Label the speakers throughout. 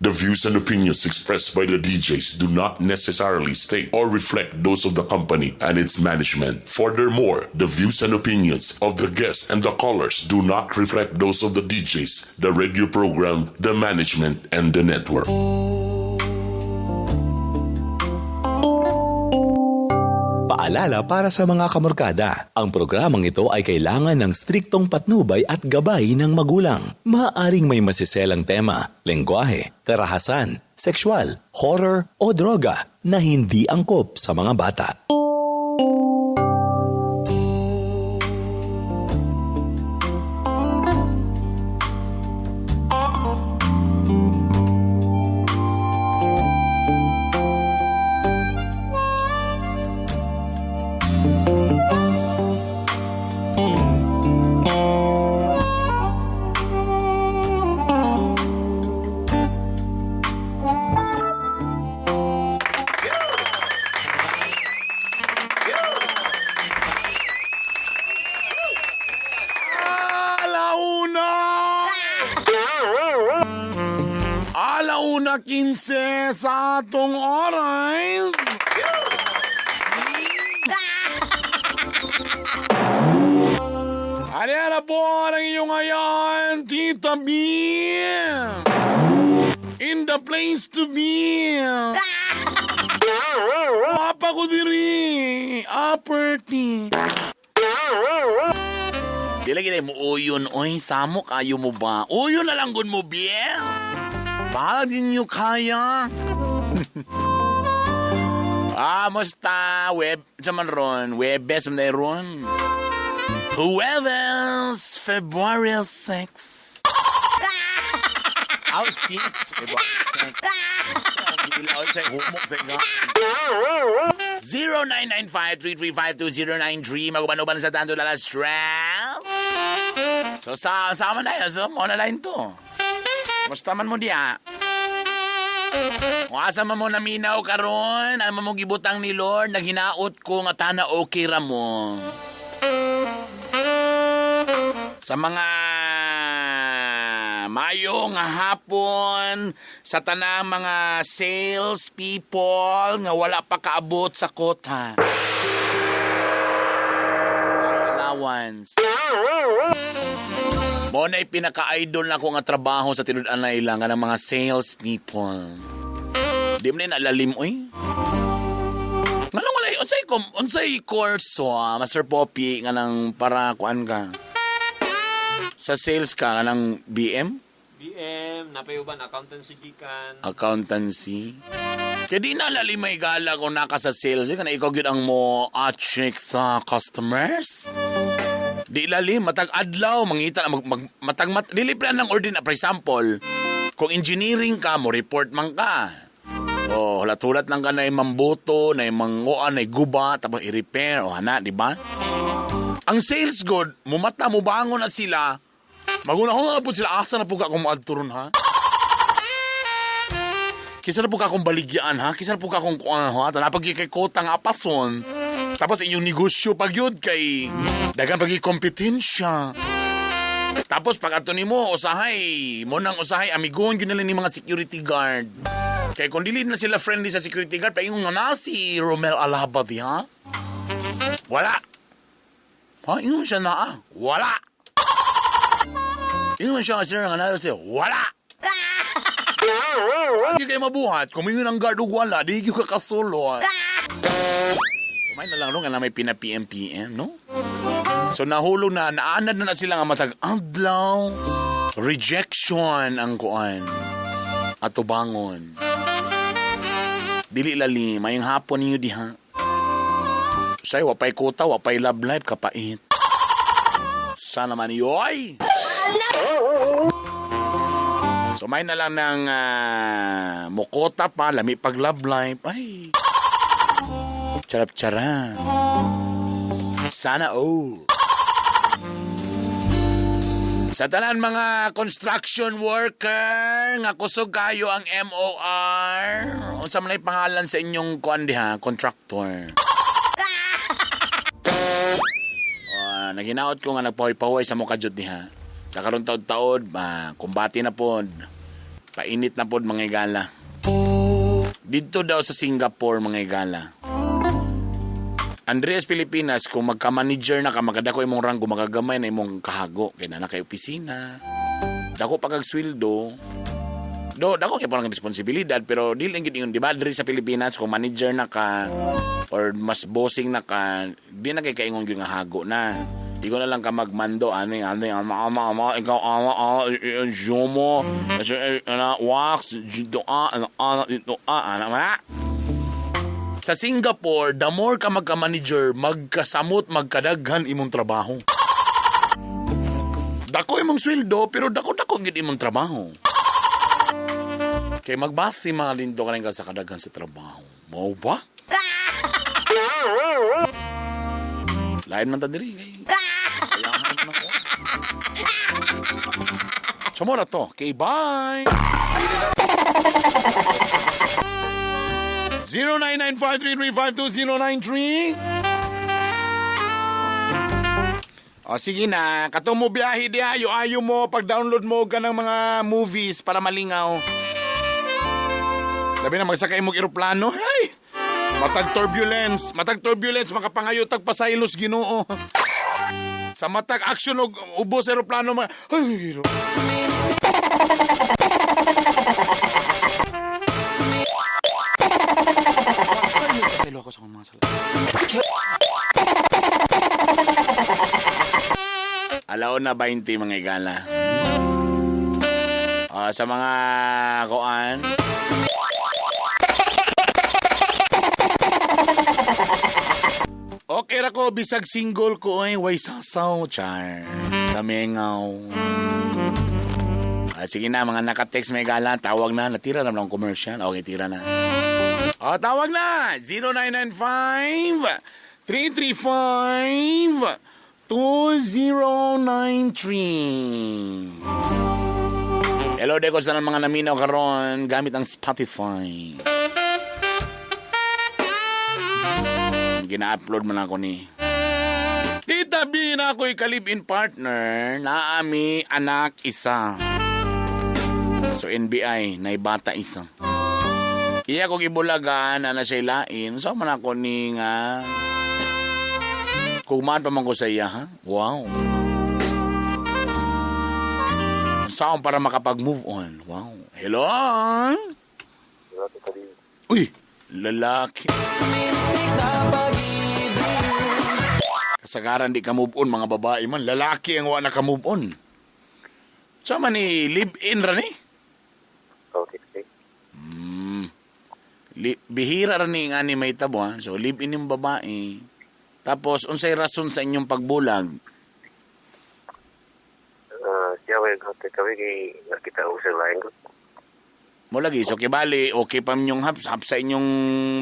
Speaker 1: The views and opinions expressed by the DJs do not necessarily state or reflect those of the company and its management. Furthermore, the views and opinions of the guests and the callers do not reflect those of the DJs, the radio program, the management, and the network.
Speaker 2: Paalala para sa mga kamorkada, ang programang ito ay kailangan ng striktong patnubay at gabay ng magulang. Maaaring may masiselang tema, lengguwahe, karahasan, sexual, horror o droga na hindi angkop sa mga bata.
Speaker 3: Alauna! Alauna 15 sa atong oras. Ano na po ang inyong ngayon, Tita B? In the place to be. Papa ko diri. Upper T. Di lagi na mo uyon, oy, samo kayo mo ba? Uyon na lang gun mo, biye. Para din nyo kaya. Musta, web, sa man ron, Webes man na ron. Huwebes, February 6. Oh, 6, February 6. 0995-335-2093. Maguban-uban sa tanto lala stress. So, sama na yun. So, mo na line to. Musta man mo diya? Kung asa man mo naminaw karon, ano mo gibutang ni Lord, naghinaot ko nga tana okay ra mo. Sa mga mayong hapon, sa tanang mga sales people nga wala pa kaabot sa kota. Allowance. Mo na pinaka-idol na ko nga trabaho sa tinud-anay lang nga ng mga sales people. Di mo na alalim, oy. Nganong wala, unsay course, Master Poppy, nga nang para kuan ka? Sa sales ka, nga nang BM?
Speaker 4: BM, napayuban, accountancy gikan.
Speaker 3: Accountancy. Kaya di na lalim may gala kung naka sa sales. Kana ikaw gyud ang mo check sa customers. Di lalim, matag adlaw, mangita, matag mat, dili plan ng ordinary. For example, kung engineering ka, mo report man ka. O, hulat-hulat lang ka na mambuto, na manguan, na guba, tapos i-repair, o hana, di ba? Ang sales good, mumata, mubangon na sila. Maguna na po sila, asa na po ka akong maadturon, ha? Kisa na po ka akong baligyaan, ha? Kisa na po ka akong kuan, ha? Tanapag kay kota nga apason. Tapos inyong negosyo pag yun kay dagan pag kompetensya. Tapos pag ato nimo usahay, mo nang usahay amigon gyud nila ni mga security guard. Kay kung dili na sila friendly sa security guard, paingon nga na si Romel Alaba di, ha? Wala. Ha, ingon siya na, ah. Wala. Ingon siya sir nga na siya, wala. Hindi kayo mabuhat. Kung may ang guard og wala, di ka kasulot. Kumain na lang no, nga na may pina-PM-PM, no? So nahulog na, naanad na sila nga matag adlaw, rejection ang kuan. Atubangon. Dili lali, mayang hapon ninyo diha. Say, wapay kota, wapay love life, kapait. Sana man yoy! So may na lang ng mukota pa, lami pag love life. Ay, charap-charap. Sana oh. Sa tanan mga construction worker, nga kusog kayo ang MOR. Unsa man ay pangalan sa inyong kuan diha, contractor? Naghinaot ko nga nagpahoy-pahoy sa mukha jud diha. Kakaroon taod-taod, kumbati na pod. Painit na pod, mga igala. Dito daw sa Singapore, mga igala. Andreas Pilipinas, kung magka-manager na ka, makadako imong ranggo, makagamay na imong kahago. Kaya na kay opisina. Dako pa kag sweldo. Do, dako kay parang responsibilidad, pero dili lang gid ingon, di ba, diri sa Pilipinas, kung manager na ka or mas bossing na ka, di na kay kaingon gyud nga hago na. Di ko na lang ka magmando, ano ano ama ama ama ikaw ama ama jomo ana wax do a ana do a ana ana. Sa Singapore, the more ka magka-manager, magkasamot, magkadaghan imong trabaho. Dako imong sweldo, pero dako-dako gid imong trabaho. Kay magbase mga lindo ka rin ka sa kadaghan sa trabaho. Mao ba? Lain man ta diri kay. Sayahan man ako. So mo na to. Okay, bye! 0995-335-2093. O sige na, katong mo biyahe di ayo mo pag-download mo ka ng mga movies para malingaw. Sabi na magsakay mo eroplano, ay! Matag turbulence, makapangayo tag pasaylos Ginoo. Sa matag action og ubos eroplano mga ay, Ginoo. Pasaylo ako sa akong mga sala. Alaon na 20 mga igala. Sa mga koan. Okay ra ko bisag single ko ay way sasaw char. Kamengaw. Sige na mga naka-text may gala, tawag na, natira na lang commercial. Okay, tira na. O, tawag na 0995 335 2093. Hello, deko sa mga naminaw karon gamit ang Spotify. Gina-upload man ako ni Tita B na ako'y ka-live-in partner na ami anak isa. So NBI, naibata isa. Iya kong ibulagan na siya ilain. So man ako ni nga kumaan pa man ko sa iya, ha? Wow. Saan para makapag-move on? Wow. Hello? Uy! Lalaki. Kasagaran di ka move on mga babae man. Lalaki ang wa na ka move on. So man ni live-in ra ni?
Speaker 5: Okay.
Speaker 3: Bihira ra ni nga ni may tabo, ha? So live-in yung babae. Tapos unsay rason sa inyong pagbulag?
Speaker 5: Siya way ko kami kay nakita ko sa lain ko.
Speaker 3: Mo lagi so kibali okay pa minyong hap sa inyong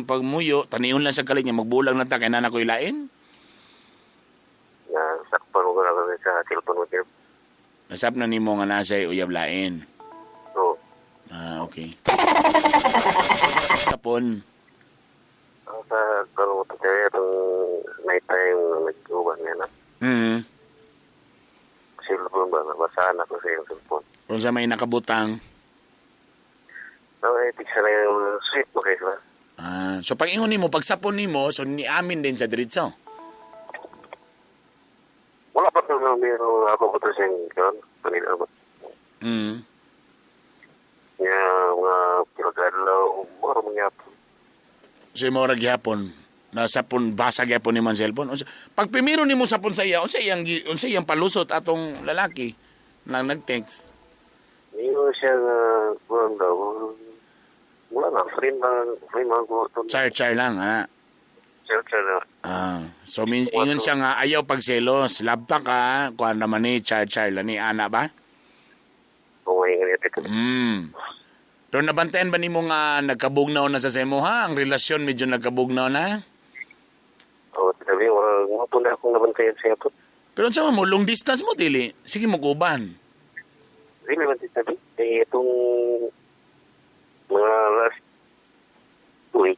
Speaker 3: pagmuyo, taniyon lang sa kalit niya magbulag na ta kay nana ko ilain.
Speaker 5: Na sakpan ko na sa cellphone ko.
Speaker 3: Nasap na nimo nga nasa uyab lain.
Speaker 5: Oo.
Speaker 3: Ah, okay. Tapon.
Speaker 5: Sa karon ko tayo itong night time nag-uban niya na. Cellphone ba? Nabasaan ako sa iyong cellphone.
Speaker 3: Kung sa may nakabutang.
Speaker 5: So, tiksa na yung sweet mo kayo sila.
Speaker 3: Ah, so pag ingon nimo, pagsapon nimo, so niamin din sa diretso.
Speaker 5: Wala pa ito na meron ako ko ito sa iyong kanila ba? Nga, mga pinag-adlaw, mga mga.
Speaker 3: So yung mga gyapon, nasapon, basa gyapon ni man cellphone. Pag primero nimo sapon sa iya, unsa iyang palusot atong lalaki na nag-text?
Speaker 5: Niyo siya nga, kuwan daw, wala na, free man ko.
Speaker 3: Char-char lang, ha?
Speaker 5: Char-char lang.
Speaker 3: Ah, so ingon siya nga, ayaw pagselos, labta ka, kuwan naman ni, char-char lang ni, ana ba?
Speaker 5: Oo, ingon niya.
Speaker 3: Pero nabantayan ba nimo nga nagkabugnaw na sa semo, ha? Ang relasyon medyo nagkabugnaw na?
Speaker 5: Oo, sabi, wala po na akong nabantayan siya po.
Speaker 3: Pero unsa man mo, long distance mo, dili? Sige mo kuban.
Speaker 5: Dili man, sabi. Eh, itong mga last week,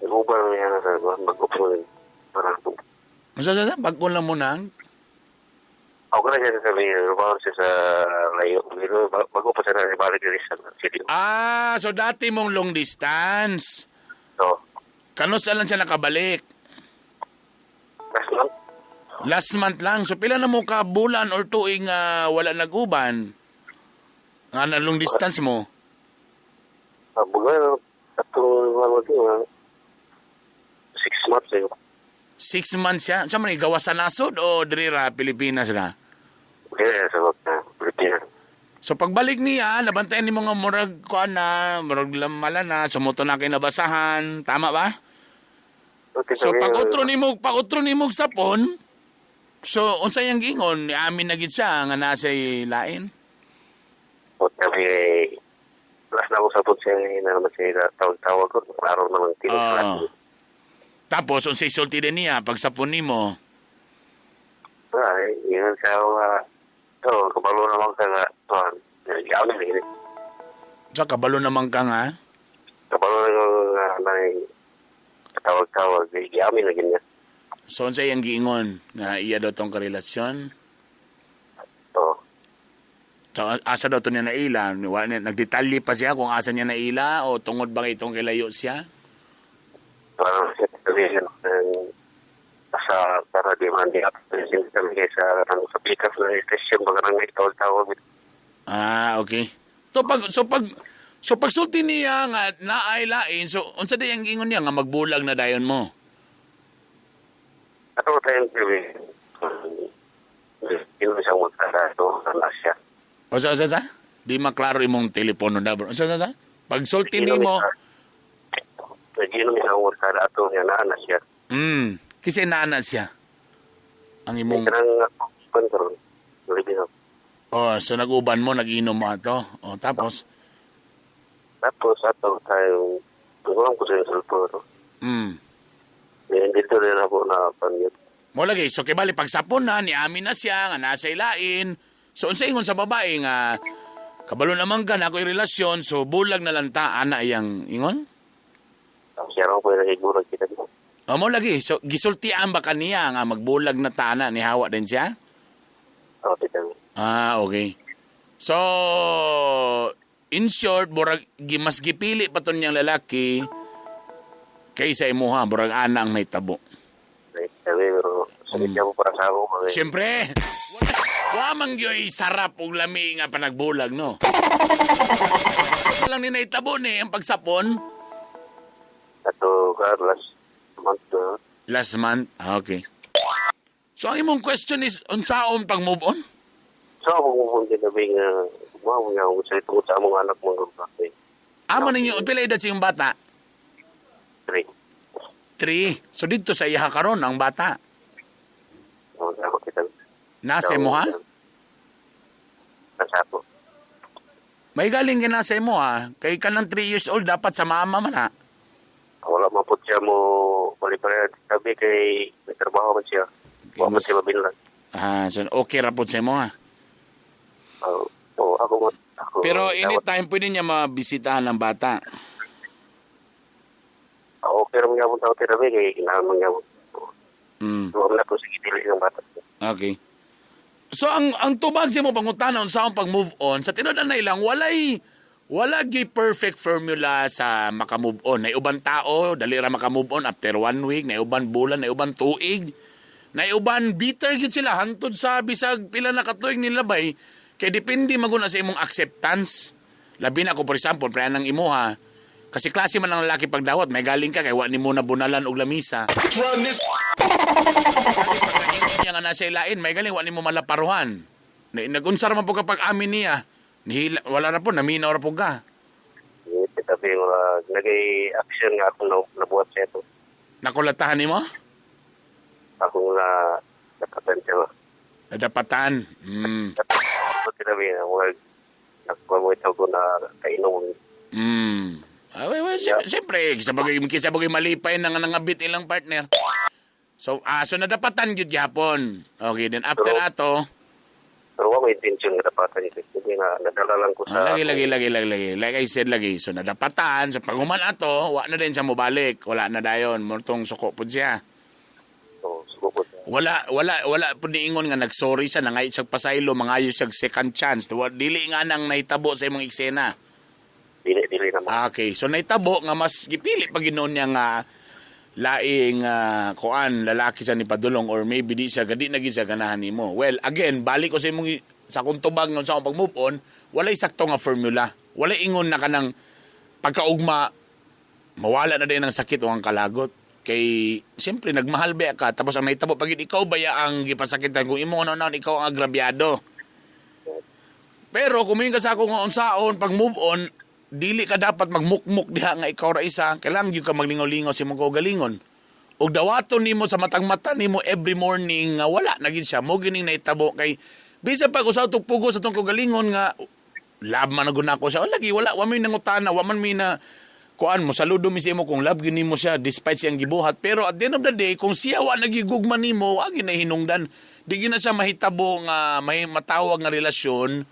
Speaker 5: nag-uban niya na sa mag-upo para po.
Speaker 3: Unsa, sa? Bag-on lang mo na?
Speaker 5: Ako na siya sabi, rubaon siya sa layo. Bago pa siya na ibalik diri sa city.
Speaker 3: Ah, so dati mong long distance.
Speaker 5: So,
Speaker 3: Kanus lang siya nakabalik?
Speaker 5: last month.
Speaker 3: Last month lang. So pila na mo ka bulan or tuig nga wala nag-uban? Nga na long distance mo?
Speaker 5: Buga, atong mga 6 months eh.
Speaker 3: 6 months siya? Sa man gawas sa nasod o diri ra Pilipinas ra?
Speaker 5: Yeah, sa Pilipinas.
Speaker 3: So pagbalik niya, nabantayan nimo nga murag kuan na, murag lamala na, sumuto na kay nabasahan, tama ba?
Speaker 5: Okay,
Speaker 3: So pag otro nimo sapon, so unsa yang giingon, amin na gid siya nga nasa lain.
Speaker 5: Sabi, last na ako sa po siya, na naman siya tawag-tawag ko, klaro naman tinuod.
Speaker 3: Tapos unsay sulti din niya pag sapon nimo?
Speaker 5: Ay, yun siya ako nga, oh, kabalo naman ka nga, tuwan, nag-amin eh.
Speaker 3: Sa kabalo naman ka nga.
Speaker 5: Kabalo naman nga, na tawag-tawag, giamin na ganyan.
Speaker 3: So unsay yang giingon nga iya daw tong karelasyon?
Speaker 5: Oh,
Speaker 3: So, asa daw to niya naila? Wala niya, nagdetalye pa siya kung asa niya naila o tungod ba kay itong kilayo siya?
Speaker 5: Parang siya sabihin, sa para di man di kami sa ano, sa pick up na station baga nang tawag-tawag.
Speaker 3: Ah, okay. So pagsulti niya nga naay lain, so unsa day ang giingon niya nga magbulag na dayon mo?
Speaker 5: Ato tayo gabi. Ino siyang magkada ito, na siya.
Speaker 3: O sa? Di maklaro imong telepono na bro. Unsa sa sa? Pagsulti nimo,
Speaker 5: Nag-inom siya magkada ato niya na na siya.
Speaker 3: Kasi naana siya. Ang imong
Speaker 5: Kanang ako karon. Nalibin ako.
Speaker 3: Oh, so nag-uban mo, nag-inom mo ato. Oh, tapos
Speaker 5: Tapos ato tayo tuwang ko sa cellphone. Dito rin ako na panyot.
Speaker 3: Mo lagi, so kay bali pagsapon na ni amin na siya nga nasa ilain. So unsa ingon sa babae nga kabalo naman ka na ako'y relasyon, so bulag na lang ta ana iyang ingon?
Speaker 5: Siya raw po yung nagigurag kita dito.
Speaker 3: O mo lagi, so gisultian ba kaniya nga magbulag na ta ana ni hawa din siya?
Speaker 5: Oh, tita.
Speaker 3: Ah, okay. So, in short, murag mas gipili pa to niyang lalaki kaysa imuha, murag ana ang nahitabo.
Speaker 5: Sabi, pero sakit siya po para sa ako. Kasi,
Speaker 3: Siyempre, wa man gyoy sarap ug lami nga panagbulag, no? Sa lang ni nahitabo ni ang pagsapon
Speaker 5: ato ka last month na.
Speaker 3: Last month. Ah, okay. So ang imong question is unsaon pag move on?
Speaker 5: So ako kung ginabi nga, wow, nga ako sa tungod sa among anak mga babae.
Speaker 3: Amo ninyo pila edad sa iyong bata?
Speaker 5: 3.
Speaker 3: 3. So dito sa iya karon ang bata.
Speaker 5: Oh, ako kita.
Speaker 3: Nasa imo ha?
Speaker 5: Nasa ako.
Speaker 3: May galing ka nasa imo ha. Kay kanang 3 years old dapat sa mama man ha.
Speaker 5: Wala man po siya mo bali-bali sabi kay may trabaho man siya. Wala man siya mabinlan.
Speaker 3: Ah, so okay ra pod sa imo ha.
Speaker 5: Oh, ako mo ako.
Speaker 3: Pero anytime pwede niya mabisitahan ang bata.
Speaker 5: Okay ra man gyapon tao tirabi kay kinahanglan man gyapon. Wala man ako sige dili ng bata.
Speaker 3: Okay. So ang tubag sa mo pangutana unsa ang pag move on sa tinud na ilang wala gyud perfect formula sa maka-move on. Nay uban tao dali ra maka-move on after one week, nay uban bulan, nay uban tuig. Nay uban bitter gyud sila hantod sa bisag pila na katuig nilabay kay depende maguna sa imong acceptance. Labi na ko, for example, pre nang imuha kasi klase man ang lalaki pagdawat, may galing ka kay wa nimo na bunalan og lamisa. Niya nga nasa ilain, may galing, wa nimo malaparuhan. Nagunsar man po kapag amin niya, nihila, wala na po, naminaw ra po ka.
Speaker 5: Sabi wala nagay action nga akong nabuhat siya ito.
Speaker 3: Nakulatahan nimo?
Speaker 5: Akong na napatan siya ba.
Speaker 3: Nadapatan.
Speaker 5: Tinabi na wala nakuha mo ito ko na kainom.
Speaker 3: Ah, well, siyempre, kisa bagay malipay na nga nangabit ilang partner. So, so nadapatan gyud gyapon. Okay, then after ato,
Speaker 5: Pero wa may intention nga dapatan ito. Hindi na nadala lang ko sa
Speaker 3: Ah, lagi, lagi, lagi, lagi, lagi. Like I said, lagi. So, nadapatan. So, pag human ato, wa na din siya mobalik. Wala na dayon. Murtong suko po siya.
Speaker 5: Oh, suko po siya.
Speaker 3: Wala wala wala pud niingon nga nagsorry siya, nangayo siya pasaylo, mangayo siya second chance. Dili nga nang nahitabo sa imong eksena.
Speaker 5: Dili, dili naman.
Speaker 3: Ah, okay. So nahitabo nga mas gipili pa ginoon niya nga laing kuan lalaki sa ni padulong or maybe di siya gadi na gid siya ganahan nimo. Well, again, balik ko sa imong sa akong tubag ngon sa akong pag-move on, walay sakto nga formula. Walay ingon na kanang pagkaugma mawala na din ang sakit o ang kalagot. Kay siyempre nagmahal ba ka tapos ang nahitabo pag ikaw ba ya ang gipasakitan kung imo na ikaw ang agrabyado. Pero kung ka sa ako nga unsaon pag move on, dili ka dapat magmukmuk diha nga ikaw ra isa, kailangan gyud ka maglingaw-lingaw sa imong kaugalingon. Ug dawaton nimo sa matang mata nimo every morning nga wala na gid siya mo gining nahitabo kay bisan pag usaw tug pugo sa tong kaugalingon nga love man na gud nako siya. O lagi wala wa may nangutana, wa man may na kuan mo saludo mi sa imo kung love gyud nimo siya despite siyang gibuhat, pero at the end of the day kung siya wa nagigugma nimo, wa gyud hinungdan, di gyud na siya mahitabo nga may matawag nga relasyon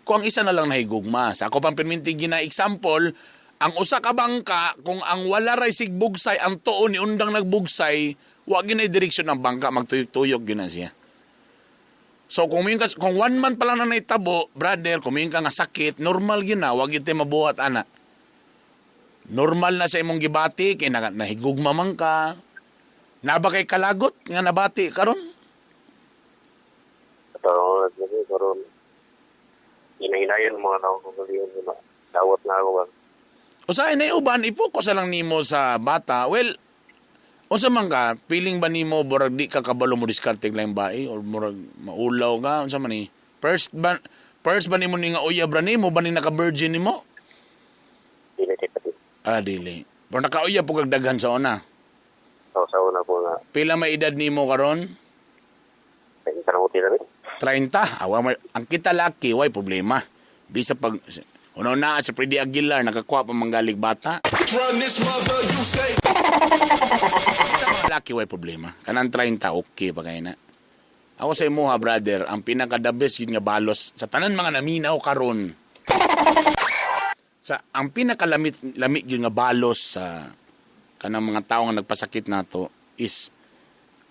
Speaker 3: kung ang isa na lang nahigugma. Sa ako pang perminti gina example, ang usa ka bangka kung ang wala ray sigbugsay ang tuo ni undang nagbugsay, wa gyud na direksyon ang bangka, magtuyok-tuyok gyud na siya. So kung ka, kung 1 month pa lang na nahitabo, brother, kung ka nga sakit, normal gyud na, wa gyud tay mabuhat ana. Normal na sa imong gibati kay nahigugma man ka. Naba kay kalagot nga nabati karon?
Speaker 5: Karon karon hinahinayon mga tao kung galingon nga dawat na ako ba.
Speaker 3: Usahay na uban, i-focus na lang nimo sa bata. Well, unsa man ka, feeling ba nimo burag di ka kabalo mo diskarte lang bae or murag maulaw ka, unsa man ni? First ba nimo ni nga uyab ra nimo ba ni naka-virgin nimo?
Speaker 5: Dili kay pati.
Speaker 3: Ah, dili. Pero nakauyab po kag daghan sa una.
Speaker 5: So, sa una po nga.
Speaker 3: Pila may edad nimo karon? 30. Awa may ang kita laki way problema. Bisa pag una na sa Freddy Aguilar nakakuha pa manggalig bata.
Speaker 1: Run this mother, you say.
Speaker 3: Laki way problema. Kanang 30 okay pa kay na. Ako sa imuha brother, ang pinaka the best yun nga balos sa tanan mga naminaw karon. Sa ang pinakalamit lamig yun nga balos sa kanang mga tawo nga nagpasakit nato is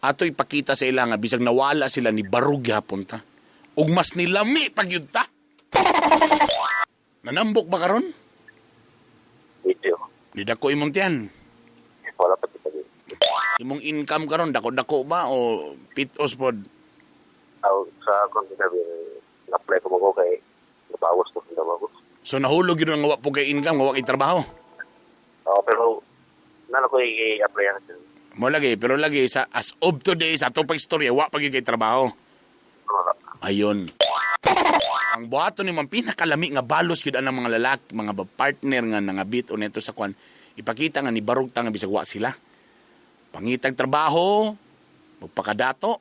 Speaker 3: ato ipakita sa ila nga bisag nawala sila ni barug gihapon ta. Ug mas nilami pag yun ta. Nanambok ba karon?
Speaker 5: Video.
Speaker 3: Di dako imong tiyan.
Speaker 5: Wala pa kita.
Speaker 3: Imong income karon dako-dako ba o pitos pod?
Speaker 5: Aw sa akong sinabi, na-apply ko mo kay nabawas ko sa bawas.
Speaker 3: So nahulog yun ang wa po kay income, wa kay trabaho.
Speaker 5: Oo, pero nalo ko i-apply ang
Speaker 3: Mo lagi, pero lagi sa as of today sa ato pag istorya wa pa gyud kay trabaho. Ayun. Ang buhaton ni man pinakalami nga balos gyud ang mga lalaki, mga partner nga nangabit o neto sa kwan, ipakita nga ni barug ta nga bisag wa sila. Pangitag trabaho, magpakadato.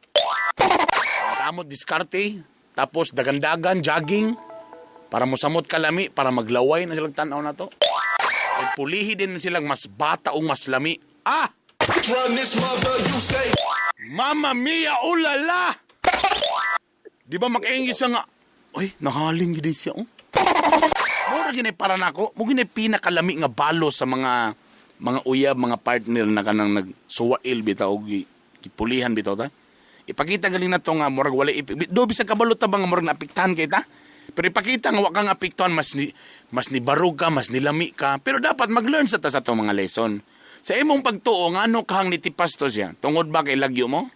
Speaker 3: Kamot diskarte, tapos dagandagan jogging para mosamot kalami, para maglaway na silang tan-aw na to. Ay pulihi din silang mas bata o mas lami. Ah!
Speaker 1: Run this mother, you say.
Speaker 3: Mamma mia, ulala! Di ba makaingit siya nga, uy, nahalin gid siya, oh. Mura gini para nako, mo gini pinakalami nga balos sa mga uyab, mga partner na kanang nagsuwail bitaw og gipulihan bitaw ta. Ipakita galing na to nga murag wala do bisag kabalo ta ba nga murag naapektahan kay ta. Pero ipakita nga wa kang apektuhan, mas ni barug ka, mas nilami ka, pero dapat mag-learn sa ta sa atong mga lesson. Sa imong pagtuo ngano kahang nitipas to siya? Tungod ba kay lagyo mo?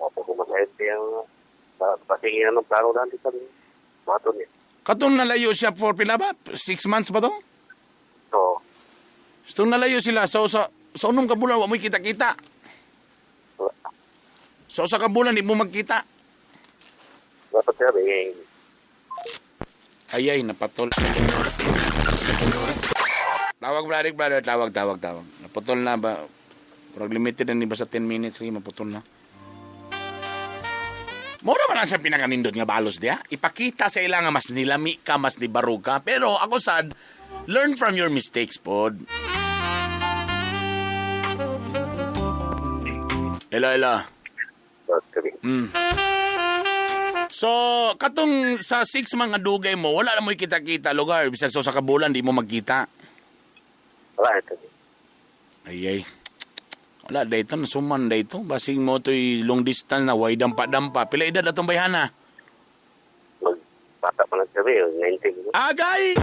Speaker 5: Opo, kung masayod siya, pasingin ng plano dati sa bato niya.
Speaker 3: Katong nalayo siya for pila ba? 6 months ba to?
Speaker 5: So,
Speaker 3: So nalayo sila so, sa unom ka bulan wa mo'y kita-kita. So sa ka bulan di mo magkita.
Speaker 5: Dapat siya eh.
Speaker 3: Ayay, napatol. Tawag brother, tawag. Naputol na ba? Murag limited na ni ba sa 10 minutes kay maputol na. Mura man ang sa pinakanindot nga balos diha. Ipakita sa ila nga mas nilami ka, mas nibarog ka. Pero ako sad, learn from your mistakes pod. Hello, hello. So, katong sa 6 mga dugay mo, wala na mo'y kita-kita lugar. Bisag so sa kabulan, di mo magkita.
Speaker 5: Wala ito.
Speaker 3: Ay, ay. Wala dayto nasuman dayto basig mo to'y long distance na way dampa-dampa. Pila edad atong bayhana?
Speaker 5: Magbata pa lang sabi, 19.
Speaker 3: Agay!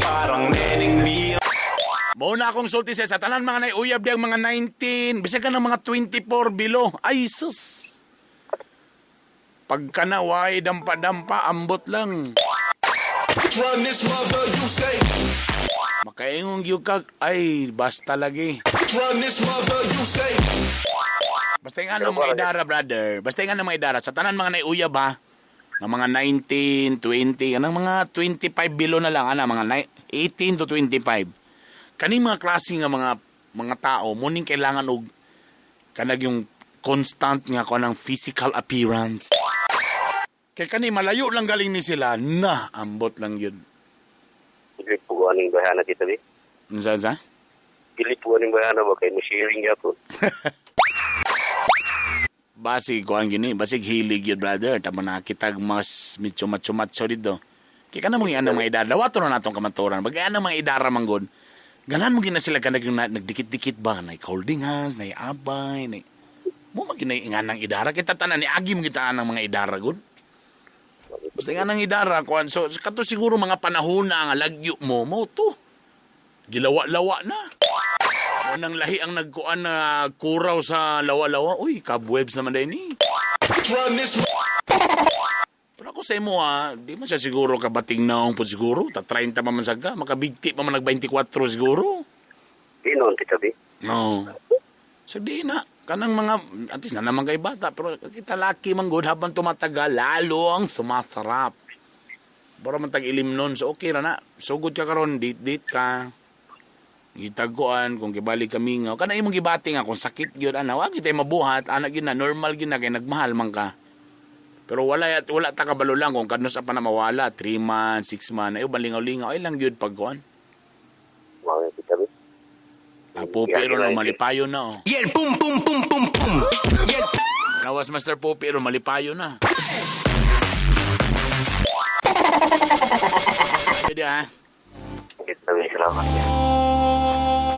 Speaker 2: Parang neneng B.
Speaker 3: Mo na akong sulti sa tanan mga naiuyab diyang mga 19, bisag ka ng mga 24 below. Ay sus. Pagka na way dampa-dampa, ambot lang.
Speaker 1: Run this mother, you say.
Speaker 3: Makaingong gyud ka, ay basta lagi.
Speaker 1: Run this mother, you say.
Speaker 3: Basta yung ano mga idara, brother. Basta yung ano mga idara. Sa tanan mga naiuyab ha. Nga mga 19, 20, anong mga 25 below na lang, ana, mga 18 to 25. Kaning mga klase nga mga tao, muning kailangan og kanag yung constant nga ko ng physical appearance. Kay kani malayo lang galing ni sila, na ambot lang yun.
Speaker 5: Dili po aning bayhana dito, bi.
Speaker 3: Unsa sa?
Speaker 5: Dili po aning bayhana ba kay mo sharing gyapon.
Speaker 3: Basig kuan gini, basig hilig yun, brother. Tama na kitag mas medyo macho-macho dito. Kaya ka na mga ano mga idara. Dawato na natong kamaturan. Bagay ano mga idara manggod. Ganan mo gina sila kanag yung nagdikit-dikit ba? Na holding hands, na abay, na mo magina nga ng idara. Kita tanan ni agi mo kita ang mga idara gud. Basta nga ng idara kuan. So kato siguro mga panahon na nga lagyo mo mo to. Gilawa-lawa na. Mo nang lahi ang nagkuan na kuraw sa lawa-lawa. Uy, cobwebs naman din ni.
Speaker 1: Run this
Speaker 3: Pero ako sa imo ha, di man siya siguro kabating naong po siguro. Ta 30 pa man sagka, makabigti pa man nag 24 siguro.
Speaker 5: Di noon, Tita B.
Speaker 3: No. So di na. Kanang mga, at least na naman kay bata, pero kita laki man good habang tumatagal, lalo ang sumasarap. Bora man tag-ilim nun, so okay ra na. Sugod ka karon, date-date ka. Gitaguan, kung gibalik kami nga. Kana imong gibati nga, kung sakit gyud ana, wag gyud mabuhat, ana gyud na, normal gyud na, kay nagmahal man ka. Pero wala wala ta kabalo lang kung kadnos pa na mawala, 3 months, 6 months, ayo balingaw-lingaw, ay lang gyud pagkuan.
Speaker 5: Mga Tita B.
Speaker 3: Apo pero no malipayo na oh.
Speaker 2: Yel pum pum pum pum pum. Yel
Speaker 3: Nawas Master Popi pero malipayo na. Pwede ha.
Speaker 5: Tita B, salamat.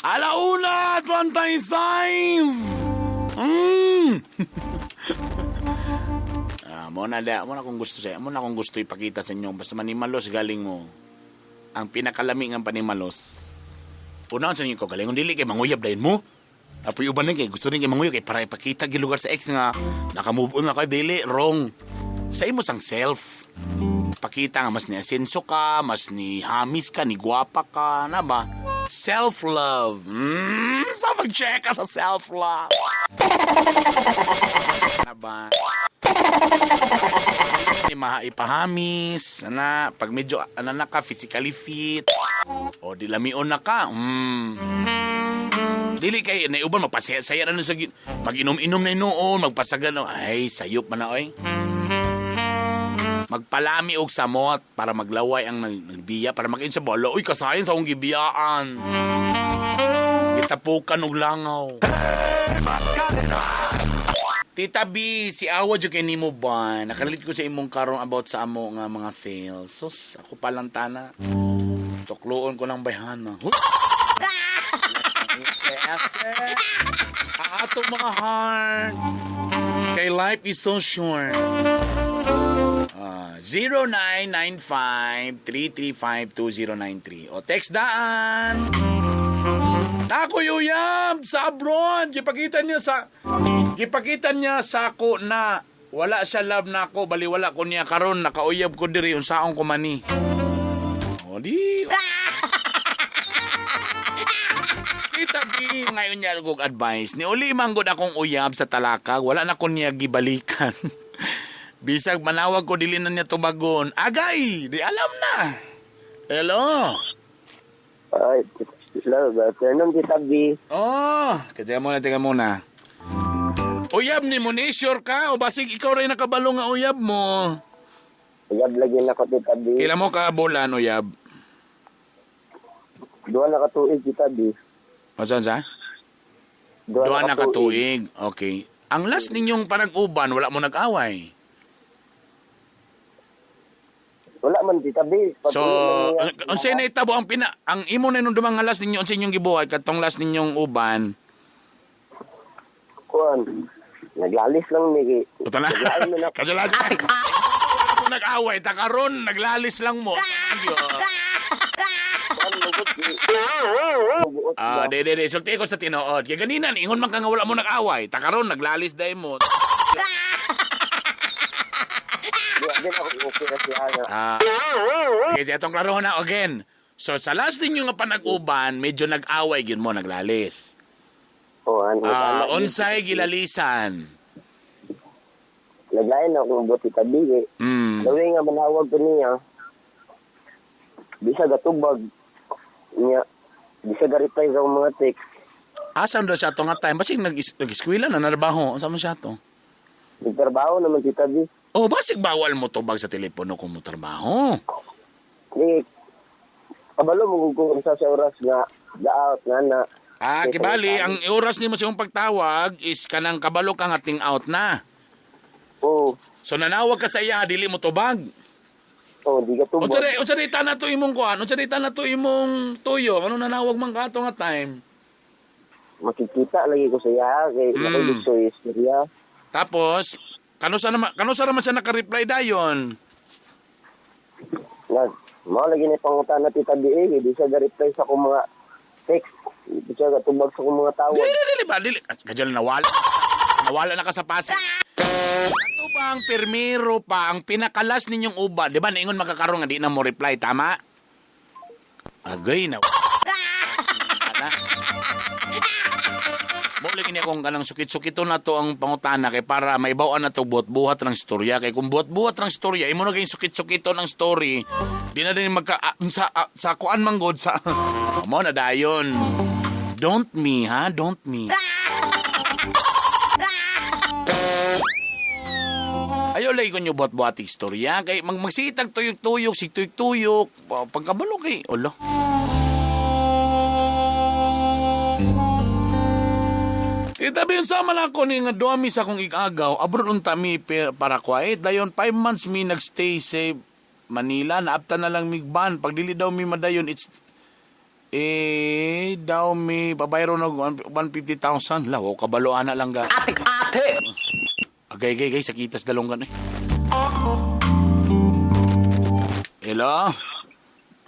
Speaker 3: Alauna, 26! Mo na da, mo na kung gusto siya, mo na kung gusto ipakita sa inyo basta manimalos galing mo. Ang pinakalami ng panimalos. Unaon sa inyo ko galing dili kay manguyab dayon mo. Apoy uban kay gusto rin kay manguyab kay para ipakita gi lugar sa ex nga naka-move on na kay dili wrong. Sa imo sang self. Pakita nga mas ni asenso ka, mas ni hamis ka, ni gwapa ka, na ba? Self-love. Sa mag-check ka sa self-love. Na ba? Ipahamis, ana, pag medyo ana na ka, physically fit, o di lamion na ka, Dili kay naiuban magpasaya-saya na sa mag-inom-inom na noon, magpasagan na, ay sayop man na oy. Magpalami og samot para maglaway ang nagbiya para makin sa bala. Uy, kasayan sa akong gibiyaan. Gitapukan og langaw. Tita B, si Awa jud kay nimo ba? Nakalit ko sa imong karon about sa amo nga mga sales. Sus, ako pa lang tana. Tukloon ko lang bayhana. Huh? Ang atong mga heart. Kay life is so short. 0995-335-2093. O text daan. Ako yuyab sa abroad. Gipakita niya sa ako na wala siya love na ako. Baliwala ko niya karon nakauyab ko diri unsaon ko mani. O di. Tita B, ngayon niya kog advice. Ni uli man gud akong uyab sa talakag, wala na ko niya gibalikan. Bisag manawag ko dili na niya tubagon. Agay, di alam na. Hello.
Speaker 5: Ay, hello, good afternoon, Tita B.
Speaker 3: Oh, teka muna, Uyab ni mo ni, sure ka? O basig ikaw rin nakabalo nga uyab mo?
Speaker 5: Uyab lagi na ko, Tita B.
Speaker 3: Kila mo ka bulan, uyab?
Speaker 5: 2 na katuig, Tita B.
Speaker 3: Masan sa?
Speaker 5: 2
Speaker 3: na katuig. Okay. Ang last ninyong panag-uban, wala mo nag-away?
Speaker 5: Wala man, Tita B.
Speaker 3: So, unsay na itabo ang imo na nung dumang last ninyo, unsay inyong gibuhat katong last ninyong uban?
Speaker 5: Kuan, naglalis lang ni.
Speaker 3: Puta na.
Speaker 5: Naglain man ako.
Speaker 3: Kasalasan. Mo nag-away, ta karon naglalis lang mo.
Speaker 5: Kuan, mugot. Mugot.
Speaker 3: Ah, di di di sulti ko sa tinuod. Kay ganina ingon man ka nga wala mo nag-away, ta karon naglalis day mo.
Speaker 5: Di ako okay na siya.
Speaker 3: Ah. Okay, atong klaro na again. So sa last ninyo nga panag-uban, medyo nag-away gyud mo naglalis.
Speaker 5: Oh, ano,
Speaker 3: Ah, unsay gilalisan?
Speaker 5: Naglain ako ng buti tabi eh. Daway nga manawag ko niya. Di siya gatubag. Niya, di siya ga-reply sa akong mga text.
Speaker 3: Asa daw siya ato nga time? Basig nag-eskwela na narbaho. Unsa man siya to?
Speaker 5: Nagtrabaho naman si tabi.
Speaker 3: Oh, basig bawal mo tubag sa telepono kung mo trabaho.
Speaker 5: Di, kabalo mo kung unsa sa oras nga ga-out nga na.
Speaker 3: Ah, kibali, ang oras nimo sa imong pagtawag is kanang kabalo ka nga ting out na.
Speaker 5: Oo.
Speaker 3: So nanawag ka sa iya, dili mo tubag.
Speaker 5: Oh, di ka tubag.
Speaker 3: Unsa day na to imong kuan? Unsa day na to imong tuyo? Ano nanawag man ka ato nga time?
Speaker 5: Makikita lagi ko sa iya kay ako gusto istorya.
Speaker 3: Tapos kanusa naman siya naka-reply dayon?
Speaker 5: Nag mao lagi ni pangutan na tita bi eh, di siya ga-reply sa akong mga text. Di siya gatubag sa akong mga tawag.
Speaker 3: Dili ba dili. Kajal nawala. Nawala na ka sa Pasig. Ato ba ang pirmero pa ang pinakalas ninyong uba, di ba? Naingon makakaroon nga di na mo reply, tama? Agay na. Mo lagi ni akong kanang sukit-sukito na to ang pangutana kay para maibaw-an na to buhat-buhat ng istorya kay kung buhat-buhat ng istorya imo na kay sukit-sukito ng story di na din magka sa kuan man god sa mo na dayon. Don't me ha, don't me. Ayo lagi ko nyo buhat-buhat istorya kay magsigitag tuyok-tuyok sig tuyok-tuyok pagkabalo kay ulo. Itabi yung sama na ako ni nga duami sa akong igagaw, abroad unta mi para quiet. Dayon 5 months mi nagstay sa Manila, naapta na lang migban. Pag dili daw mi madayon, it's daw mi babayro og 150,000. Law, kabalo ana lang ga. Ate, ate. Agay, gay, gay, sakitas dalonggan eh. Hello?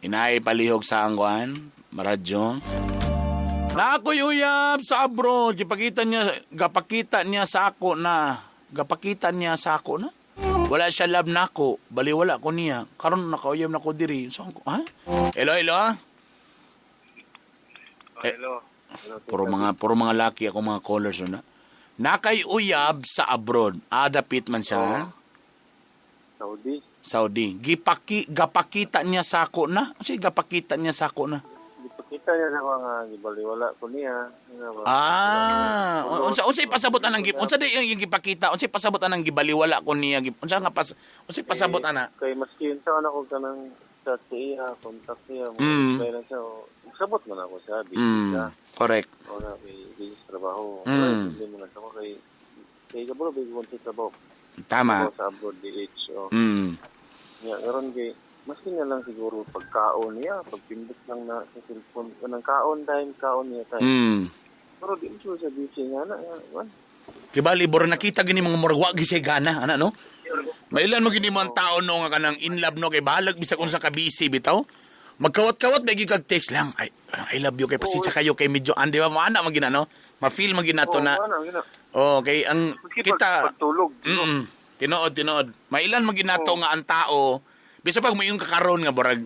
Speaker 3: Inay palihog sa angwan, maradyo. Na ako'y uyab sa abroad. Gipakita niya, gapakita niya sa ako na. Gapakita niya sa ako na. Wala siya love na ako. Bali wala ko niya. Karon nakauyab na ko diri. So, ha? Hello, hello?
Speaker 4: Hello.
Speaker 3: Puro mga laki ako mga callers na. Nakay uyab sa abroad. Adapit man siya.
Speaker 4: Oh. Saudi.
Speaker 3: Saudi. Gapakita niya sa ako na. Kasi gapakita niya sa ako na.
Speaker 4: Gipakita niya sa ako nga gibaliwala ko niya.
Speaker 3: Ah, unsa pasabot anang unsa di yung gipakita? Unsa pasabot anang gibaliwala ko niya? Unsa nga unsa pasabot ana?
Speaker 4: Kay maski unsa ana ko kanang chat sa iya, contact niya, mo lang siya. Sabot man ako siya, busy siya.
Speaker 3: Correct.
Speaker 4: O na kay busy sa trabaho. Hindi mo na ako kay kabalo big kon sa trabaho.
Speaker 3: Tama.
Speaker 4: Sa abroad DH. Nya karon kay maski na lang siguro pagkaon niya, pagpindot lang na sa cellphone, kanang kaon time, kaon niya time. Pero di mo siya busy nga na.
Speaker 3: Kibali, bora nakita gini mga murag wa gi siya gana, ana no? Mailan mo gini mo ang tao no nga kanang in love no kay bahalag bisag unsa ka busy bitaw. Magkawat-kawat may gigag text lang. I love you kay pasensya kayo kay medyo andi ba mo ana man gina no? Ma-feel man gina to na. Oh, kay ang kita
Speaker 4: pagtulog.
Speaker 3: Tinuod, tinuod. Mailan man ginato nga ang tao bisa pag mayong kakaron nga borag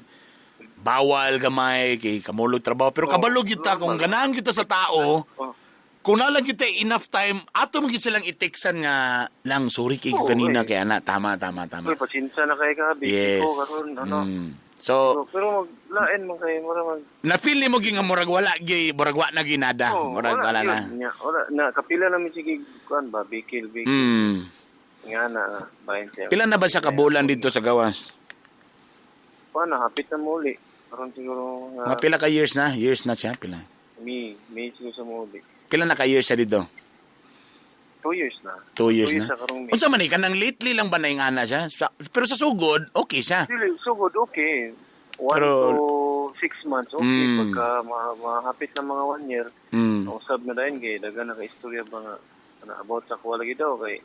Speaker 3: bawal gamay kay kamulog trabaho pero kabalog gyud ta kung ganahan gyud ta sa tao. Kung nalang gyud enough time ato man gyud silang i-textan nga lang sorry kay kanina kay ana tama.
Speaker 4: Uy, pasensya na kay ka busy
Speaker 3: yes.
Speaker 4: Ko karon ano.
Speaker 3: So
Speaker 4: pero maglain man kay mura man.
Speaker 3: Na feel nimo gi nga murag wala gi murag wa na ginada. Murag wala na.
Speaker 4: Wala na kapila na mi sige kuan ba bikil. Nga na bahin siya.
Speaker 3: Pila na ba siya ka bulan dito sa gawas?
Speaker 4: Kuan na hapit na muli. Karon siguro
Speaker 3: nga pila ka years na? Years na siya pila.
Speaker 4: Mi siguro sa muli.
Speaker 3: Pila na ka years siya dito?
Speaker 4: 2 years na.
Speaker 3: 2 years na. Unsa man kanang lately lang ba na yung ana siya? Pero sa sugod, okay siya.
Speaker 4: Dili, sugod okay. 1 to 6 months, okay. Pagka mahapit na mga 1 year, usab na dahil kay daga naka-istorya ba nga Kana about sa kuha lagi daw kay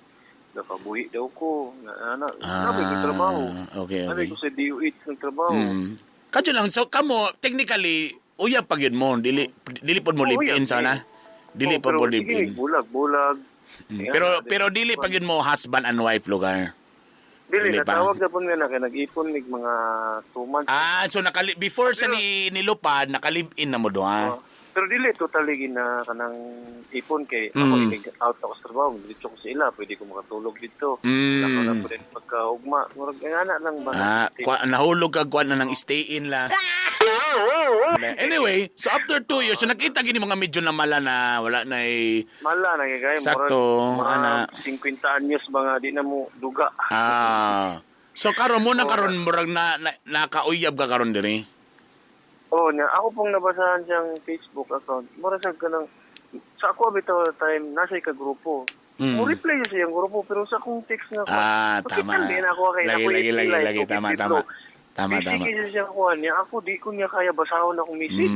Speaker 4: nakabuhi daw ko. Na ana, sabi ko trabaho.
Speaker 3: Okay.
Speaker 4: Sabi ko sa DOH ng trabaho.
Speaker 3: Kadyo lang, so kamo technically uyab pa gyud mo, dili dili pod mo
Speaker 4: Oo,
Speaker 3: live in
Speaker 4: uyab,
Speaker 3: sana. Dili
Speaker 4: Oh,
Speaker 3: pa
Speaker 4: pero
Speaker 3: mo live
Speaker 4: sige,
Speaker 3: in.
Speaker 4: Bulag, bulag. Ayan,
Speaker 3: Pero pero dili pa gyud mo husband and wife lugar.
Speaker 4: Dili,
Speaker 3: dili pa.
Speaker 4: natawag na po nga na kay nag-ipon mig mga 2 months.
Speaker 3: Ah, so nakali before sa ni nilupad, naka-live in na mo doha.
Speaker 4: Oh, pero dili totally gina kanang ipon kay ako inig out ako sa trabaho, dito ko sa ila, pwede ko makatulog dito. Ako na po rin pagkaugma. Murag ang anak lang ba?
Speaker 3: Ah, nahulog ka kuan na ng stay in la. Anyway, so after 2 years, so nakita gini mga medyo na mala na wala na eh.
Speaker 4: Mala na kay
Speaker 3: Sakto, ana.
Speaker 4: 50 anyos ba nga di na mo duga.
Speaker 3: Ah. So karon mo na karon murag na nakauyab ka karon diri.
Speaker 4: Oh, nya ako pong nabasahan siyang Facebook account. Mura sa kanang sa ako bitaw time nasa ka grupo. Mo reply siya sa iyang grupo pero sa akong text nga ko.
Speaker 3: Ah, tama.
Speaker 4: Din ako kay
Speaker 3: Lagi,
Speaker 4: ako
Speaker 3: lagi, lagi, lagi. Tama, tama. Tama, tama.
Speaker 4: Busy siya kuha niya. Ako di ko niya kaya basahon akong message.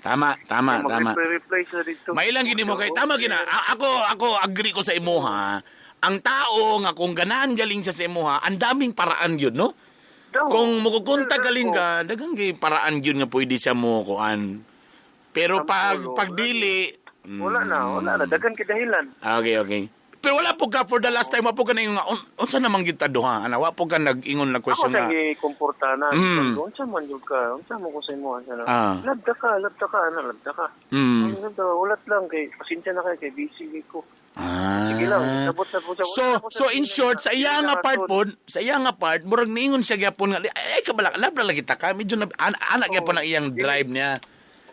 Speaker 3: Tama, tama, tama.
Speaker 4: Mag-reply siya dito.
Speaker 3: Mailang gini mo kay tama gina. Ako agree ko sa imuha. Ang tao nga kung ganahan galing siya sa imuha, ang daming paraan yun, no?
Speaker 4: Daw.
Speaker 3: Kung mukukunta galing ka, daghang kay paraan yun nga pwede siya mo kuan. Pero pag pag dili,
Speaker 4: Wala na, wala na. Daghan kay dahilan.
Speaker 3: Okay, okay. Pero wala po ka for the last time, wa po ka na yung unsa namang gyud ta duha, ana wa po ka nag-ingon na
Speaker 4: Ako
Speaker 3: question
Speaker 4: sa
Speaker 3: nga.
Speaker 4: gikomporta na. Unsa man jud ka? Unsa mo ko sa imo unsa na? Labda ka, labda ka, ana, labda ka. Labda, ulat lang kay pasensya na kay busy kay ko.
Speaker 3: Ah.
Speaker 4: Sige lang, sabot-sabot siya.
Speaker 3: So, so in short, sa iya nga part pod, sa iya nga part, murag niingon siya gyapon nga, ay kabala, labra lagi ta ka, medyo na, anak gyapon ang iyang drive niya.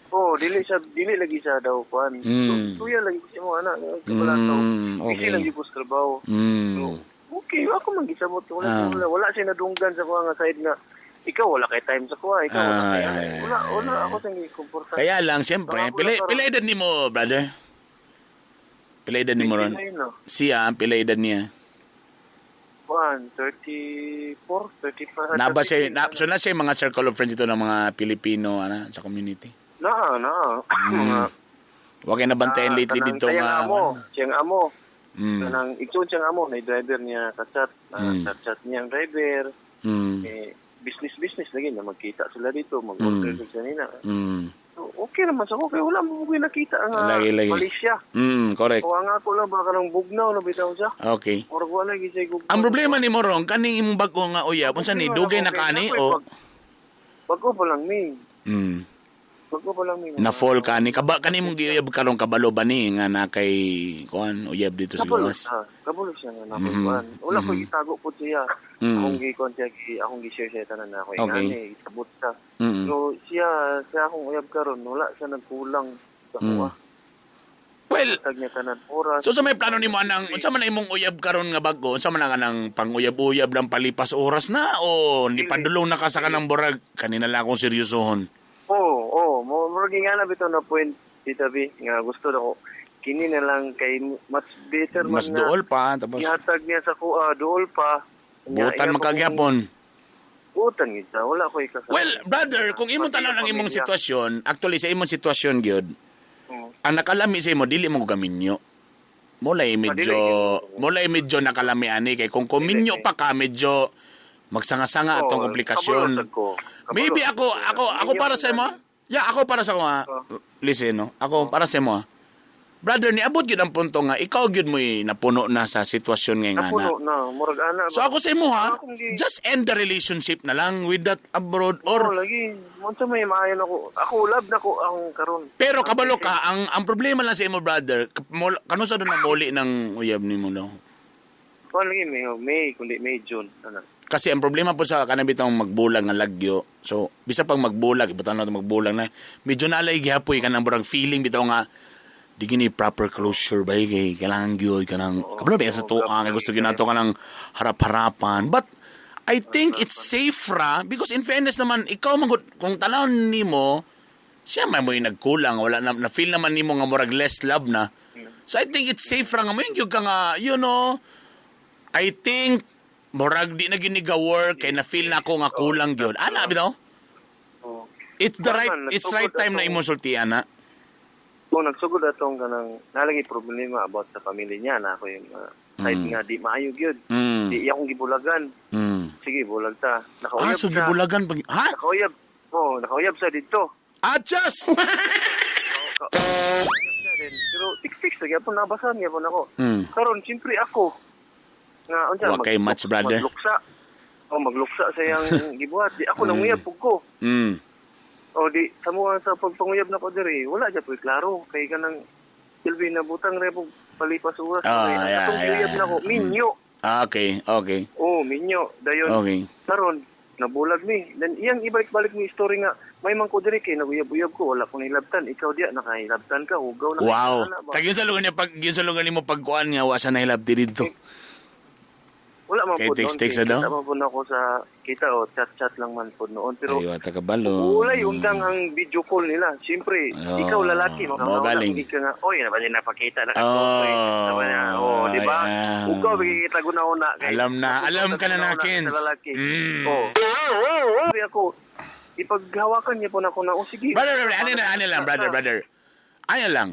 Speaker 4: Oh, dili siya, dili lagi siya daw kuan. Tuya lagi siya mo anak, wala to. Busy lagi ko sa trabaho. So, okay, ako man gisabot wala wala siya nadunggan sa kuha nga side nga ikaw wala kay time sa kuha, ikaw wala kay wala wala ako sa gikomporta.
Speaker 3: Kaya lang siyempre, pila edad nimo, brother? Pila edad nimo ron? Siya, pila edad niya?
Speaker 4: 1, 34, 35.
Speaker 3: Na ba siya, so na siya mga circle of friends ito ng mga Pilipino ana sa community?
Speaker 4: Na. Mga
Speaker 3: wa kay nabantayan lately dito
Speaker 4: nga. Siyang amo. Kanang igsoon siyang amo na driver niya ka-chat, chat niya ang driver. Eh, business lagi na magkita sila dito, mag-order sila nila. So, okay naman sa ko kay wala mo ko nakita nga
Speaker 3: lagi.
Speaker 4: Malaysia.
Speaker 3: Correct.
Speaker 4: O ang ako lang baka nang bugnaw na bitaw siya.
Speaker 3: Okay.
Speaker 4: Murag wala gyud siya gugnaw.
Speaker 3: Ang problema ni Morong kaning imong bag-o nga uyab, unsa ni dugay na kani o
Speaker 4: bago pa lang mi. Bago pa lang mi.
Speaker 3: Na fall kani kaba kani imong giuyab karon kabalo ba ni nga na kay kuan uyab dito sa gawas.
Speaker 4: Kabalo siya nga na kuan. Wala ko gitago po siya. Akong gi-kuan siya, akong gi-share siya tanan na ako. Okay. Isabot siya. So siya akong uyab karon wala siya nagkulang sa kuha.
Speaker 3: Well, so sa may plano nimo anang unsa man imong uyab karon nga bag-o, unsa man ang anang panguyab-uyab lang palipas oras na o nipadulong na ka sa kanang burag kanina lang akong seryosohon?
Speaker 4: Oo, murag nga na bitaw na point Tita B nga gusto nako kini na lang kay much better man
Speaker 3: mas duol pa tapos
Speaker 4: ihatag niya sa kuha duol pa.
Speaker 3: Butan makagyapon.
Speaker 4: Butan gid wala ko ikasal.
Speaker 3: Well, brother, kung imong tanan ang imong sitwasyon, actually sa imong sitwasyon gyud, ang nakalami sa imo dili mo gaminyo. Mulay medyo nakalami ani kay kung kuminyo pa ka medyo magsanga-sanga atong komplikasyon. Maybe ako para sa imo. Yeah, ako para sa ko. Listen, no. Ako para sa imo. Brother, niabot gyud ang punto nga ikaw gyud mo'y napuno na sa sitwasyon ngayon ana.
Speaker 4: Napuno na, murag ana.
Speaker 3: So ako sa imo ha, just end the relationship na lang with that abroad or
Speaker 4: oh, lagi. Unsa may maayon ako. Ako love na ko ang karon.
Speaker 3: Pero kabalo ka, ang problema lang sa imo brother, kanusa do na muli ng uyab nimo no?
Speaker 4: Kuan lagi May kundi May June ana.
Speaker 3: Kasi ang problema po sa kanang bitong magbulag nga lagyo. So bisa pang magbulag, ibutan na magbulag na. Medyo nalay gihapoy kanang burag feeling bitaw nga di gini proper closure ba kay kailangan gyud kanang kabalo ba sa tuang kay gusto gyud nato kanang harap-harapan. But I think it's safe ra because in fairness naman ikaw man kung tan-awon nimo siya man mo'y nagkulang wala na, na feel naman nimo nga murag less love na. So I think it's safe ra nga mo gyud ka nga you know I think murag di na gini ga work kay na feel na ako nga kulang gyud. Ana bitaw? It's the right it's right time na imong sultian na.
Speaker 4: Kung nagsugod atong kanang nalagi problema about sa pamilya niya na ako yung side nga di maayo gyud. Di iya akong gibulagan. Sige, bulag ta. Nakauyab
Speaker 3: Ah, so
Speaker 4: sa.
Speaker 3: Gibulagan pag ha?
Speaker 4: Nakauyab. Oh, nakauyab sa dito.
Speaker 3: Adjust.
Speaker 4: Nakauyab siya din. Pero tik-tik sa gyapon, nabasahan gyapon ako. Karon siyempre ako nga unsa
Speaker 3: Wa kay match, brother.
Speaker 4: Magluksa. Oh, magluksa sa iyang gibuhat. Di ako nanguyab pug ko. O di sa mga sa pagpanguyab nako diri, wala jud po'y klaro kay kanang silbi na butang re pug palipas oras. Kay ang atong uyab nako minyo.
Speaker 3: Ah, okay.
Speaker 4: Oh, minyo. Dayon karon nabulag mi. Then iyang ibalik-balik mi story nga may man ko diri kay naguyab-uyab ko, wala ko nilabtan. Ikaw diya nakahilabtan ka, hugaw na.
Speaker 3: Wow.
Speaker 4: Ana ba?
Speaker 3: Kag sa lugar niya pag yun sa lugar nimo pagkuan nga wa sa nahilabti didto.
Speaker 4: Wala man
Speaker 3: Kay
Speaker 4: po noon.
Speaker 3: text-text
Speaker 4: Kay
Speaker 3: na daw?
Speaker 4: kita man po na ako sa kita o chat-chat lang man po noon. Pero
Speaker 3: Ay, wata kabalo.
Speaker 4: ulay undang ang video call nila. Siyempre,
Speaker 3: Oh,
Speaker 4: ikaw lalaki,
Speaker 3: mo
Speaker 4: makakauna
Speaker 3: galing.
Speaker 4: ka nga, oy, naman niya napakita na
Speaker 3: Oh,
Speaker 4: sabi niya, oh, di ba?
Speaker 3: yeah.
Speaker 4: Ugaw, kita guna-una. Kay-
Speaker 3: Alam na, alam ka na,
Speaker 4: Guna-una
Speaker 3: Nakins.
Speaker 4: sa lalaki. Oh. Siyempre ako, ipaghawakan niya po na ako na, oh, sige.
Speaker 3: Brother, brother, ano na, ano lang, brother, brother. Ano lang.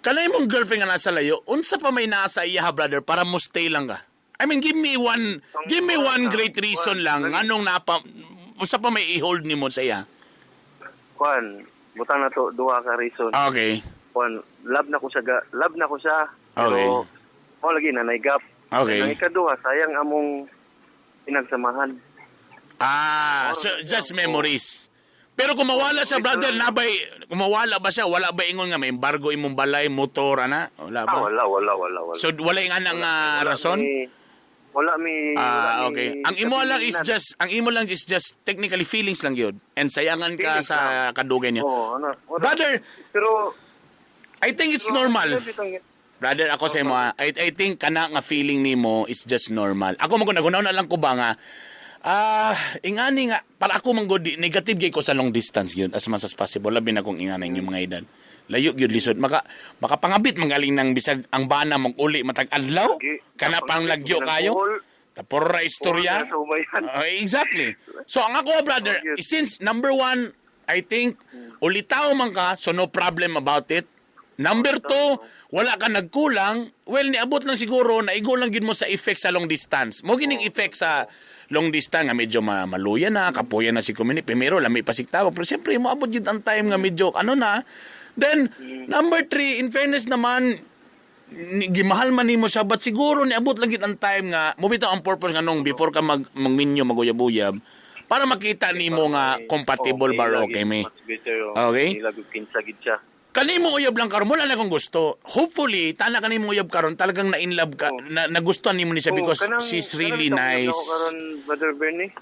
Speaker 3: Kanay mong girlfriend nga nasa layo, unsa pa may nasa iya ha, brother, para mo stay lang ka? I mean, give me one great reason lang anong napa unsa pa may i-hold nimo sa iya?
Speaker 4: Kwan, butang na to, duha ka reason.
Speaker 3: Okay.
Speaker 4: Kwan, love na ko siya, love na ko siya. Pero, oh, lagi na, gap. Ang ikaduha, sayang among pinagsamahan.
Speaker 3: Ah, so just memories. Pero kung mawala siya, brother, nabay, kung mawala ba siya, wala ba ingon nga may embargo imong balay, motor, ana? Wala ba?
Speaker 4: Ah, wala, wala, wala, wala.
Speaker 3: So wala yung anang
Speaker 4: Wala
Speaker 3: rason?
Speaker 4: Wala mi, wala
Speaker 3: Ah,
Speaker 4: mi
Speaker 3: okay. Ang imo lang is
Speaker 4: kabilinan.
Speaker 3: just ang imo lang is just technically feelings lang yun. And sayangan ka
Speaker 4: Feelings
Speaker 3: sa kadugay niya.
Speaker 4: Oo, ano, wala.
Speaker 3: Brother,
Speaker 4: Pero,
Speaker 3: I think it's
Speaker 4: pero,
Speaker 3: normal. Brother, ako sa imo, ah, I think kana nga feeling nimo is just normal. Ako man nagunaw na lang ko ba nga ingani nga para ako man gud negative gyud ko sa long distance gyud as much as possible, labi na kung ingana inyong mga edad. Layo gyud, lisod makapangabit magaling ng bisag ang bana mong uli matag adlaw kana pang lagyo kayo. Tapos ra istorya.
Speaker 4: Buhol na sa umayan.
Speaker 3: Exactly. So ang ako, brother,
Speaker 4: Oh, yes.
Speaker 3: since number one, I think ulitaw man ka, so no problem about it. Number two, wala ka nagkulang, well, niabot lang siguro, naigo lang gid mo sa effect sa long distance. Mo gining effect sa long distance nga medyo maluya na, kapuya na si community. Primero, lami pa tawag. Pero siyempre, moabot gid ang time nga medyo ano na. Then, number three, in fairness naman, gimahal man nimo siya, but siguro niabot lang gid ang time nga mo bitaw ang purpose nga nung before ka magminyo, maguyab-uyab, para makita nimo nga compatible ba or okay may
Speaker 4: Much better, oh.
Speaker 3: Okay.
Speaker 4: Ila gud kinsa gid siya.
Speaker 3: Kanimo uyab lang karon, wala na akong gusto. Hopefully tana kanimo uyab karon, talagang na in love ka na, nagustuhan nimo ni siya
Speaker 4: Oh,
Speaker 3: because she's really
Speaker 4: kanang
Speaker 3: nice.
Speaker 4: Ako karon, Brother Bernie,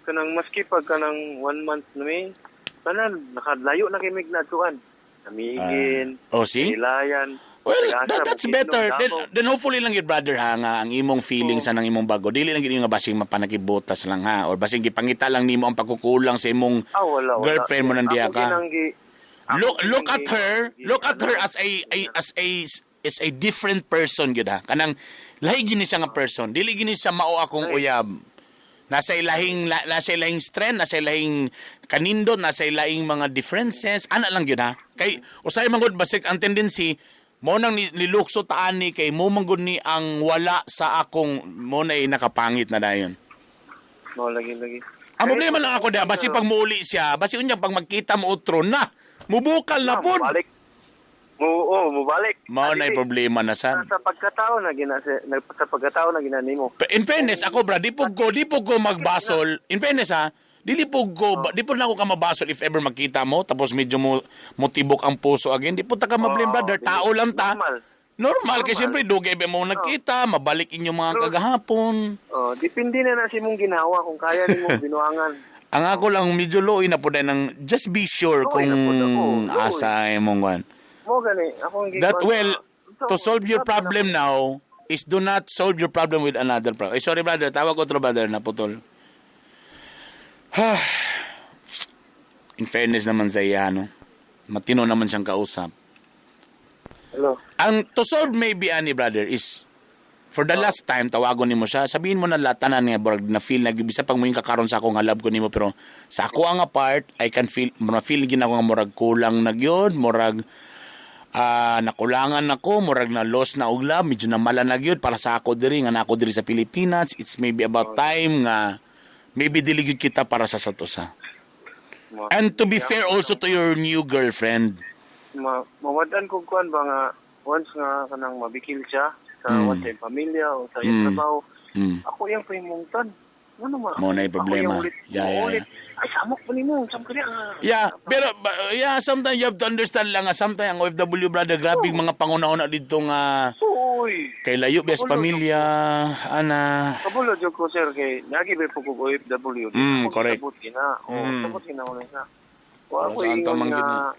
Speaker 4: kanang maski pag kanang one month na may, tanan, nakalayo na kay Mignatuan. Namigin,
Speaker 3: Oh, see?
Speaker 4: Ilayan.
Speaker 3: Well,
Speaker 4: Tagasa,
Speaker 3: that's
Speaker 4: Bukidnon,
Speaker 3: better. Then,
Speaker 4: Davao.
Speaker 3: then hopefully lang yun, brother, ha, nga ang imong feelings sa nang imong bago. Dili lang yun nga basing mapanakibutas lang, ha, or basing gipangita lang nimo ang pagkukulang sa imong
Speaker 4: Ah, wala, wala.
Speaker 3: girlfriend mo nandiya
Speaker 4: Ako
Speaker 3: ka.
Speaker 4: Ako
Speaker 3: Look at her, look at her as a different person gyud, ha. Kanang lahi gini siya nga person. Dili gini siya mao akong uyab. Nasa ilahing strength, nasa ilahing kanindot, nasa ilahing mga differences, ana lang gyud, ha. Kay usay man gud basig ang tendency mo nang nilukso taan ni kay mo man gud ni ang wala sa akong mo na nakapangit na dayon.
Speaker 4: No, lagi, lagi.
Speaker 3: Ang problema lang ako da, basi pag muuli siya, basi unya pag magkita mo otro na, mubukal na
Speaker 4: Ah,
Speaker 3: pod.
Speaker 4: mubalik. Oo, mubalik.
Speaker 3: Mao na
Speaker 4: Dili.
Speaker 3: problema na sad.
Speaker 4: Sa pagkatao na gina nimo.
Speaker 3: Pero in fairness, ako bra, di po ko magbasol. In fairness ha, dili po ko, di po na ako ka mabasol if ever magkita mo, tapos medyo mo motibok ang puso again. Di po ta ka mablame,
Speaker 4: Oo,
Speaker 3: brother.
Speaker 4: dili.
Speaker 3: Tao lang ta.
Speaker 4: Normal.
Speaker 3: Normal, kay
Speaker 4: Normal.
Speaker 3: siyempre dugay ba mo nagkita, mabalik inyong mga kagahapon.
Speaker 4: Oh, depende na na sa imong ginawa kung kaya nimo binuangan.
Speaker 3: Ang ako lang medyo luoy na po dahil ng just be sure
Speaker 4: Luoy
Speaker 3: kung
Speaker 4: na po ako, luoy.
Speaker 3: asa imong kwan.
Speaker 4: Mo gani akong
Speaker 3: That well, to solve your
Speaker 4: sabi na-
Speaker 3: problem now is do not solve your problem with another problem. Eh, sorry brother, tawag ko to brother, naputol. In fairness naman sa iya, no? Matino naman siyang kausap.
Speaker 4: Hello.
Speaker 3: Ang to solve maybe ani, brother, is for the last time tawagon nimo siya, sabihin mo na lahat tanan nga burag na feel na bisa pag mo yung kakaron sa akong nga love ko nimo, pero sa ako ang part I can feel na feel gid ako nga murag kulang na gyud, murag Nakulangan ako, murag na lost na og love, medyo namala na gyud para sa ako diri nga na ako diri sa Pilipinas. It's maybe about time nga maybe dili gyud kita para sa usa. And to be fair also to your new girlfriend.
Speaker 4: Mawad-an ko kuan ba nga once nga kanang mabikil siya sa once sa pamilya o sa iyang trabaho, ako iyang pahimungtan. Ano ma?
Speaker 3: Mo na yung problema. Yeah.
Speaker 4: Ay, samok pa nimo. Samok niya.
Speaker 3: Yeah, pero yeah, sometimes you have to understand lang nga sometimes ang OFW brother, grabe mga panguna-una dito nga kay layo bes pamilya, ana.
Speaker 4: Kabulo jud ko sir kay nagi ba po ko OFW.
Speaker 3: Correct.
Speaker 4: Sabot kina. Sabot kina wala siya. Ako ingon nga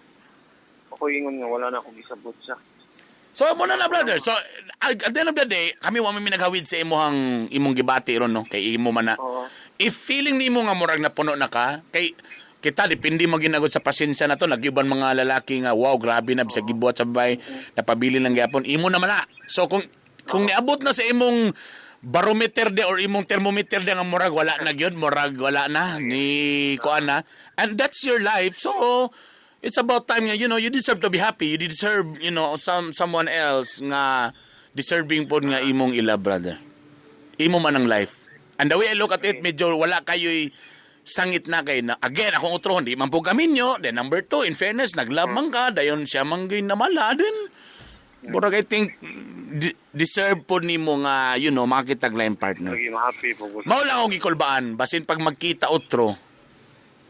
Speaker 4: ako ingon nga wala na akong gisabot siya.
Speaker 3: So mo na brother. So at the end of the day, kami wa mi naghawid sa imong imong gibati ron no kay imo man na. If feeling nimo nga murag na puno na ka, kay kita depende mo ginagod sa pasensya na to, nagyuban mga lalaki nga wow grabe na bisag gibuhat sa babae, napabili lang gyapon, imo na man na. So kung niabot na sa imong barometer de or imong thermometer de nga murag wala na gyud, murag wala na ni kuan na, and that's your life. So it's about time nga, you know, you deserve to be happy. You deserve, you know, someone else nga deserving pod nga imong ila, brother. Imo man ang life. And the way I look at it, medyo wala kayo'y sangit na kay na. Again, akong utrohon, di man po kaminyo. Then number 2, in fairness, naglabang ka, dayon siya manggoy namala. Then, murag I think, deserve po nimo nga, you know, makitag line partner.
Speaker 4: Lagi happy po.
Speaker 3: Mao lang akong gikulbaan, basin pag magkita otro.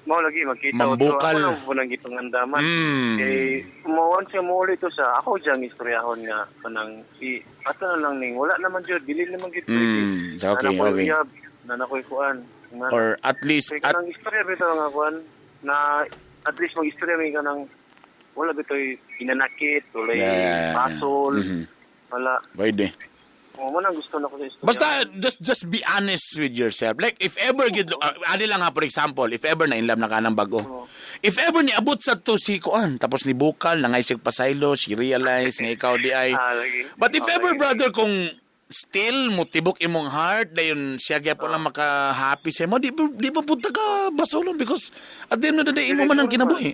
Speaker 4: Mao lagi magkita
Speaker 3: mambukal.
Speaker 4: Ako lang po nang gipangandaman. Kay once mo ulit to sa ako diyang istoryahon nga kanang si ato na lang ning wala naman jud dili naman gid
Speaker 3: pwede. Okay, okay.
Speaker 4: Na nakoy kuan.
Speaker 3: Or at least
Speaker 4: kay kanang istorya bitaw nga kuan na at least mag-istorya may kanang wala bitoy hinanakit, walay pasol, wala.
Speaker 3: Pwede.
Speaker 4: Oh, mo nang gusto na ko sa istorya.
Speaker 3: Basta just be honest with yourself. Like if ever gid ali lang ha, for example, if ever na in love na ka ng bago. If ever niabot sa to si kuan tapos ni bukal nangay sig pasaylo, she realize nga ikaw di ay. But if ever brother kung still mutibok imong heart dayon siya gyapon lang maka-happy sa imo, di ba punta ka basolon because at the end of the day imo man ang kinabuhi.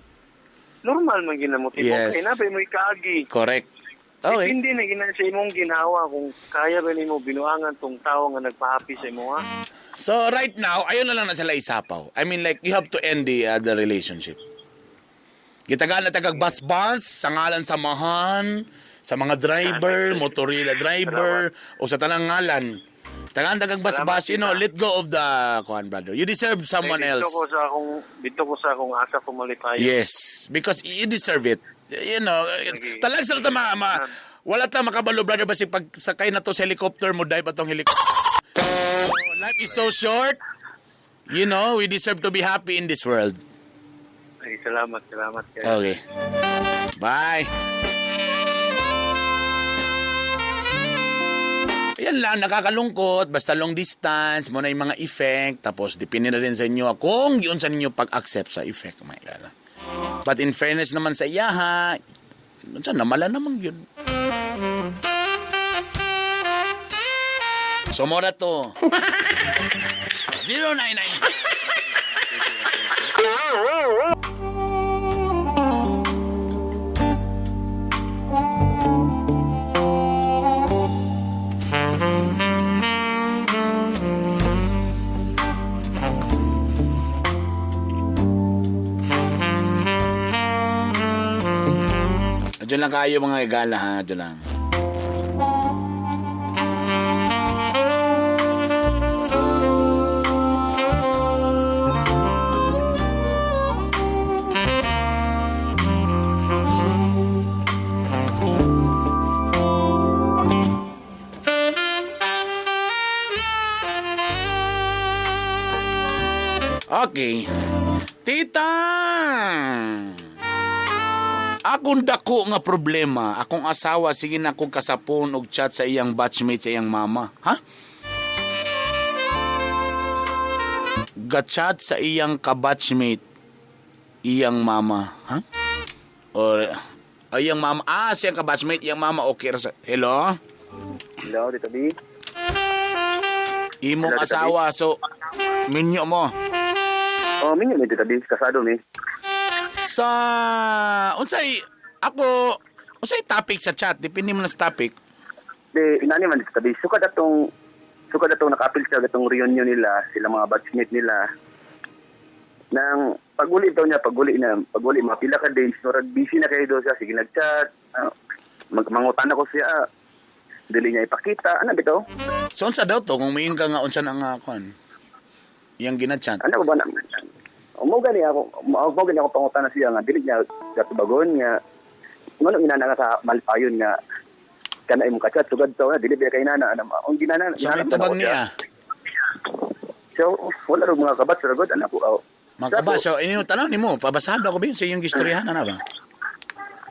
Speaker 4: Normal man gina mo tibok
Speaker 3: yes.
Speaker 4: Kay nabay mo ikaagi.
Speaker 3: Correct. Okay.
Speaker 4: Hindi na gina sa imong ginawa kung kaya ba nimo binuangan tong tao nga nagpa-happy sa imo ha.
Speaker 3: So right now, ayon na lang na sila isapaw. I mean like you have to end the relationship. Gitagaan na tagag bus sa ngalan samahan, sa mga driver, motorila driver, o sa tanang ngalan. Tagaan tagag bus, you know, let go of the kuan brother. You deserve someone else.
Speaker 4: Dito ko sa akong asa ko malipay.
Speaker 3: Yes, because you deserve it. You know, talag sa ta wala ta makabalo brother basi pag sakay na to sa helicopter mo dive atong helicopter. So, life is so short. You know, we deserve to be happy in this world.
Speaker 4: Ay, salamat.
Speaker 3: Okay. Bye. Ayan lang, nakakalungkot, basta long distance, mo na yung mga effect, tapos depende na rin sa inyo kung yun sa ninyo pag-accept sa effect. My God. But in fairness naman sa iya ha, namala naman yun. So mora to. 099. Diyan lang kayo mga igala ha, diyan lang. Okay. Tita! Akong dako nga problema, akong asawa sige na akong kasapon og chat sa iyang batchmate sa iyang mama. Ha? Gachat sa iyang kabatchmate iyang mama. Ha? Or iyang mama, siyang kabatchmate iyang mama, okay. Hello?
Speaker 4: Hello, Tito B.
Speaker 3: Imong hello, asawa, so minyo mo.
Speaker 4: Oh, minyo ni Tito B, kasado ni.
Speaker 3: Sa unsay ako Unsay topic sa chat? Depende mo na sa topic.
Speaker 6: Di inani man dito tabi. Sukad atong naka-apil siya atong reunion nila, sila mga batchmate nila. Nang paguli daw niya, paguli na, paguli mga pila ka days, murag busy na kayo daw siya, sige nag-chat, mangutan ako siya, dili niya ipakita, ano bitaw?
Speaker 3: So unsa daw to kung moingon ka nga unsa na nga kuan? Iyang ginachat.
Speaker 6: Ano ba na? Mo gani ako pangutan na siya nga dili niya gatubagon nga ngano inana nga sa malpayon nga kana imong kachat sugad to na dili ba kay nana ano ang ginana.
Speaker 3: So may tubag niya.
Speaker 6: So wala ro mga kabat sa gud anak ko. Oh.
Speaker 3: Mga kaba, so inyo tanaw nimo, pabasado ako ba sa iyong gistoryahan ana ba?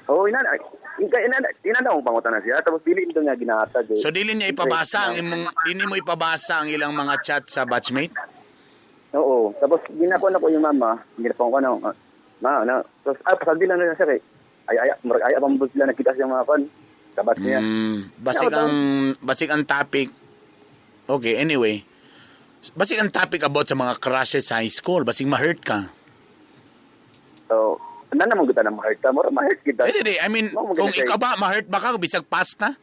Speaker 6: Oh, inana inana inana akong pangutan na siya tapos dili ito nga ginahatag eh.
Speaker 3: So dili niya ipabasa ang imong dili mo ipabasa ang ilang mga chat sa batchmate?
Speaker 6: Oo, tapos ginakuha na ko yung mama, ginakuha ko na, ma, na, tapos, pasaldi lang na siya kay, ay, ay, murag ay, abang sila nakita siya mga kan, kabat niya.
Speaker 3: Basig ang topic. Okay, anyway. Basig ang topic about sa mga crushes sa high school, basig ma-hurt ka.
Speaker 6: So, na naman kita na ma-hurt ka, mura ma-hurt kita.
Speaker 3: Hindi, di. I mean,
Speaker 6: Mo,
Speaker 3: kung
Speaker 6: maganda
Speaker 3: ikaw ba, ma-hurt ba ka, bisag past na?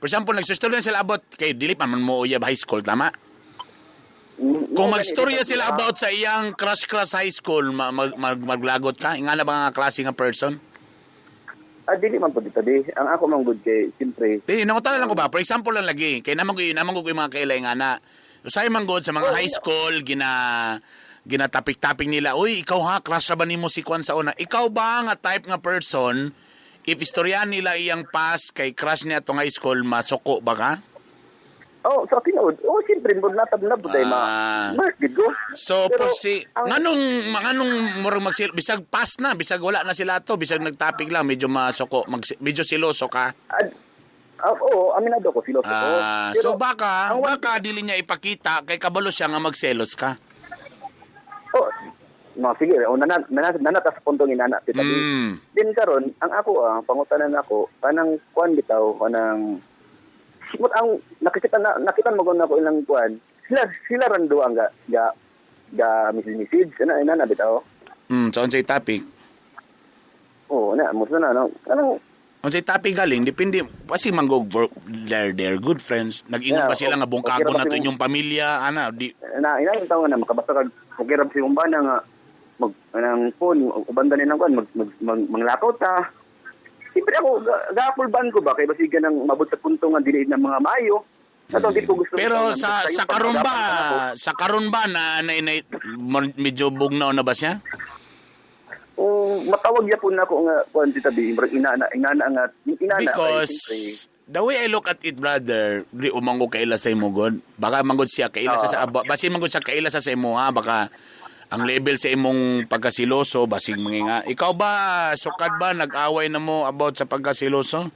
Speaker 3: For example, nagsustorya sila about, kay dili pa man mo uyab high school, tama? Kung magstorya sila about sa iyang crush-crush high school, maglagot ka? Nga na ba nga klase nga person?
Speaker 6: Ah, dili man po dito, di. Ang ako man good kay, siyempre,
Speaker 3: Di, nangutana lang ko ba? For example lang lagi, kay naman ko yung mga kailay nga na. Usahay man gud sa mga high school, gina ginatapik-tapik nila, "Uy, ikaw ha, crush ba nimo si Kwan sa una?" Ikaw ba nga type nga person, if istoryahan nila iyang past kay crush niya tong high school, masuko ba ka?
Speaker 6: Oh, sa tinuod, oh, siyempre, mo natab na po tayo, ma-hurt gid ko.
Speaker 3: So,
Speaker 6: Pero,
Speaker 3: po si, nganong murag magsil, bisag past na, bisag wala na sila to, bisag nagtopic lang, medyo masuko, medyo siloso ka.
Speaker 6: Oo, aminado ko, siloso ko.
Speaker 3: Ah,
Speaker 6: Pero,
Speaker 3: so baka,
Speaker 6: ang
Speaker 3: baka dili niya ipakita kay kabalo siya nga magselos ka.
Speaker 6: Oh, no, sige, oh, nana sa puntong inana, tita. Din karon ang ako pangutanan ako, kanang kuan bitaw, kanang simot ang nakikita na nakita mo na ako ilang kuan. Sila sila rando ang ga ga ga message message ana ina na bitaw.
Speaker 3: So unsay topic?
Speaker 6: Oh, na mo na no. Kanang
Speaker 3: Unsay topic galing, depende kasi manggog for they're good friends. Nag-ingon pa sila nga bungkago
Speaker 6: okay ra
Speaker 3: na
Speaker 6: ba
Speaker 3: to inyong pamilya, ana, di
Speaker 6: na ina yung tawo na makabasa kag okay ra si umbana nga mag anang phone uban ni nang kuan mag, mag, mag manglakaw ta. Siyempre ako gapul ban ko ba kay basigan ng mabot sa punto nga dili na mga maayo. Ato di ko gusto.
Speaker 3: Pero
Speaker 6: nga
Speaker 3: sa
Speaker 6: sayo
Speaker 3: sa karon ba,
Speaker 6: pag-agapan ako.
Speaker 3: sa karon ba na medyo bugnaw na ba siya?
Speaker 6: O matawag yapon na ako nga kuan ti tabi murag inana inana nga inana kay
Speaker 3: Because
Speaker 6: siyempre,
Speaker 3: the way I look at it, brother, di umanggo kaila sa imo god. Baka manggod siya kaila sa basin manggod siya kaila sa imo ha, baka ang level sa imong pagkasiloso basig mga nga. Ikaw ba sukad ba nag-away na mo about sa pagkasiloso?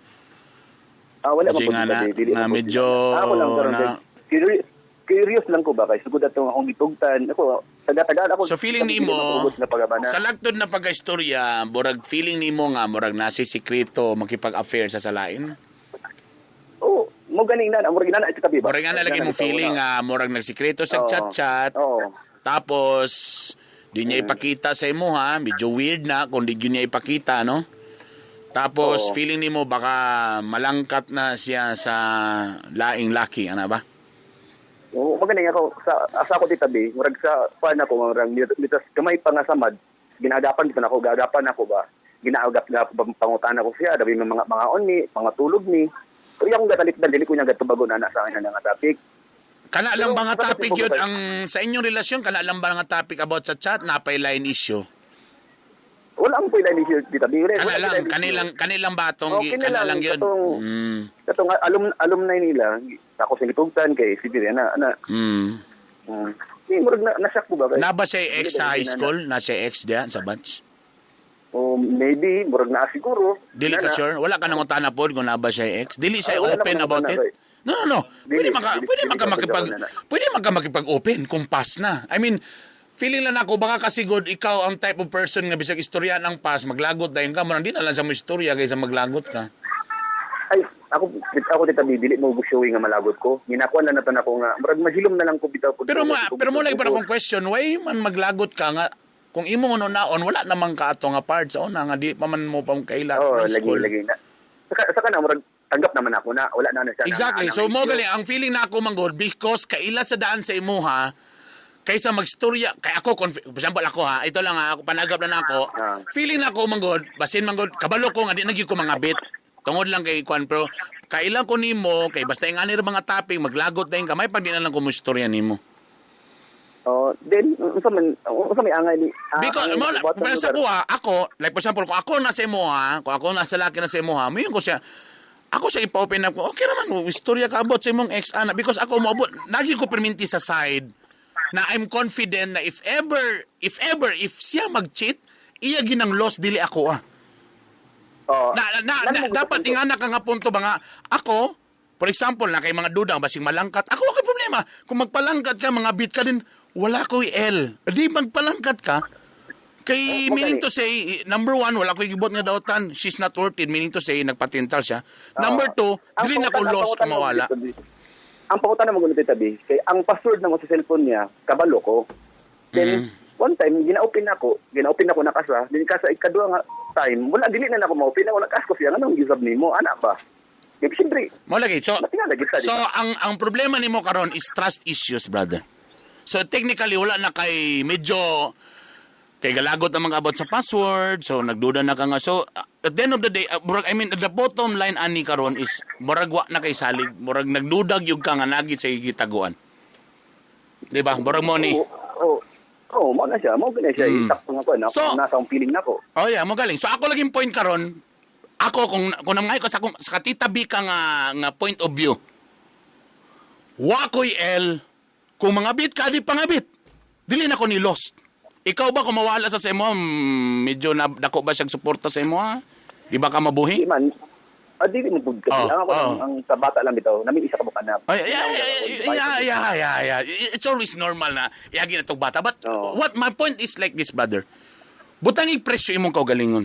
Speaker 6: Ah, wala
Speaker 3: Kasi
Speaker 6: man po
Speaker 3: nga
Speaker 6: tita, dili
Speaker 3: na
Speaker 6: man po
Speaker 3: medyo
Speaker 6: tita. Ako lang karon kay curious lang ko ba kay sugod atong akong gitugtan ako taga-tagaan ako.
Speaker 3: So feeling
Speaker 6: dili
Speaker 3: nimo
Speaker 6: man ko ubos na pagabana.
Speaker 3: sa lagtod na pagkaistorya, murag feeling nimo nga murag nasi sikreto makipag-affair sa lain.
Speaker 6: Oh, mo gani na murag inana ito tabi ba.
Speaker 3: Murag nga na lagi mo feeling nga murag nagsikreto sa chat-chat. Tapos di niya ipakita sa imo ha, medyo weird na kung di gyud niya ipakita, no? Tapos feeling nimo baka malangkat na siya sa laing laki, ana ba?
Speaker 6: Oo, magaling ako sa asa ko tita B, murag sa pan ako murag mitas gamay pa nga samad, ginagapan dito nako, gagapan ako ba. Ginaagap na pangutan ako siya, dabi mga mga on ni, mga tulog ni. Pero yung gatalikdan dili ko niya gatubago na na sa akin na nga topic.
Speaker 3: Kana lang
Speaker 6: Pero,
Speaker 3: ba nga
Speaker 6: basta
Speaker 3: topic
Speaker 6: tipo
Speaker 3: yun
Speaker 6: ba-
Speaker 3: ang sa inyong relasyon, kana lang ba nga topic about sa chat napay line issue?
Speaker 6: Wala ang pila ni tita B. Wala,
Speaker 3: Kana
Speaker 6: wala
Speaker 3: lang
Speaker 6: pila ni
Speaker 3: kanilang kanilang batong
Speaker 6: Oh, kini
Speaker 3: kana
Speaker 6: lang,
Speaker 3: lang yun.
Speaker 6: Katong alumni nila, ako sa gitugtan kay sige na ana. Di murag na nasyak ko ba kay.
Speaker 3: Na ba siya ex
Speaker 6: Dili
Speaker 3: sa
Speaker 6: ba
Speaker 3: high
Speaker 6: na-
Speaker 3: school? Na siya ex diya sa batch?
Speaker 6: O maybe murag na siguro.
Speaker 3: Dili ka
Speaker 6: Na, na.
Speaker 3: sure? Wala ka nang utana pod kung na ba siya ex? Dili siya
Speaker 6: Ah, wala
Speaker 3: open
Speaker 6: naman
Speaker 3: about
Speaker 6: utana
Speaker 3: it?
Speaker 6: kay.
Speaker 3: No. Pwede
Speaker 6: Dili,
Speaker 3: maka
Speaker 6: dili,
Speaker 3: pwede
Speaker 6: dili
Speaker 3: maka
Speaker 6: ka
Speaker 3: makipag
Speaker 6: na, na.
Speaker 3: pwede maka makipag-open kung pass na. I mean, feeling lang ako baka kasi good ikaw ang type of person nga bisag istoryahan ang pass, maglagot dayon ka mo di na lang sa mo istorya kaysa maglagot ka.
Speaker 6: Ay, ako ako tita B, dili mo showing nga malagot ko. Ginakuan na nato nako nga murag mahilom na lang ko bitaw pud.
Speaker 3: Pero ma, pero mo lagi pa akong question, why man maglagot ka nga kung imo naon wala namang ka ato nga part sa una nga di pa man mo pang kaila
Speaker 6: Oh,
Speaker 3: high
Speaker 6: lagi
Speaker 3: school.
Speaker 6: lagi na. Sa kana murag tanggap naman ako na wala na na siya.
Speaker 3: Exactly.
Speaker 6: Na,
Speaker 3: So mo gali ang feeling na ako manggod because kaila sa daan sa imuha kaysa magstorya kay ako, for example ako ha, ito lang ha, ako panagap na nako. Feeling na ako manggod, basin manggod kabalo ko nga di na gyud ko mga bit tungod lang kay kwan, pero kailan ko nimo kay basta yung ani ra mga topic maglagot na yung kamay pag di na lang ko mo istorya nimo.
Speaker 6: Oh, then unsa may angay ni
Speaker 3: Because
Speaker 6: angay
Speaker 3: mo
Speaker 6: ni buhat ng
Speaker 3: pero sa
Speaker 6: lugar?
Speaker 3: kuha, ako, like for example, kung ako nasa imo ha, kung ako nasa laki na sa imo ha, mayon ko siya, ako siya ipa-open up ko, okay naman, istorya ka about sa imong ex ana because ako moabot, nagi ko perminti sa side na I'm confident na if ever, if siya mag-cheat, iya ginang loss, dili ako ah.
Speaker 6: Oh,
Speaker 3: Na,
Speaker 6: mo gusto
Speaker 3: dapat
Speaker 6: punto.
Speaker 3: ingana ka nga punto ba nga ako, for example, na kay mga duda basing malangkat ako, okay problema kung magpalangkat ka, mga bit ka din, wala ko L di magpalangkat ka kay
Speaker 6: Oh,
Speaker 3: meaning to say, number one, wala ko gibot nga dautan, she's not worth it, meaning to say nagpatintal siya. Number two,
Speaker 6: Ang
Speaker 3: dili na ko
Speaker 6: ang
Speaker 3: loss
Speaker 6: pangutan
Speaker 3: kung mawala.
Speaker 6: Ang pangutan mo gusto tabi kay ang password na mo sa cellphone niya kabalo ko. Then one time gina-open ako na kasa, din kasa ikaduha nga time, wala, dili na nako ma-open ako, nag-ask ko siya nganong gisab nimo ana ba? Di siyempre,
Speaker 3: Mo lagi so
Speaker 6: matingala gid ta, di
Speaker 3: so
Speaker 6: ba?
Speaker 3: ang problema nimo karon is trust issues, brother. So technically wala na kay medyo kay galagot na mga about sa password, so nagduda na ka nga. So at the end of the day, murag, I mean, the bottom line ani karon is murag wa na kay salig, murag nagdudag yung ka nga nagi sa gitaguan. Di ba? Murag mo ni.
Speaker 6: Oo, oo. Oh, mo na siya, mo gina siya itakto nga ko na nasa akong feeling nako.
Speaker 3: Oh yeah, mo galing. So ako laging point karon, ako kung namangay ko sa akong sa katitabi ka nga nga point of view. Wa ko'y L kung mga bit ka di pangabit. Dili na ko ni lost. Ikaw ba kung mawala sa imo, medyo na, dako ba siyang suporta sa imo ha? Di ba ka mabuhi?
Speaker 6: Di man dili mo pud kasi
Speaker 3: Oh,
Speaker 6: ang ako lang,
Speaker 3: oh.
Speaker 6: ang sa bata lang bitaw, namin isa ka mo anak.
Speaker 3: Ay, yeah. It's always normal na iagi na tong bata. But what my point is like this, brother. Butang i-presyo imong kaugalingon.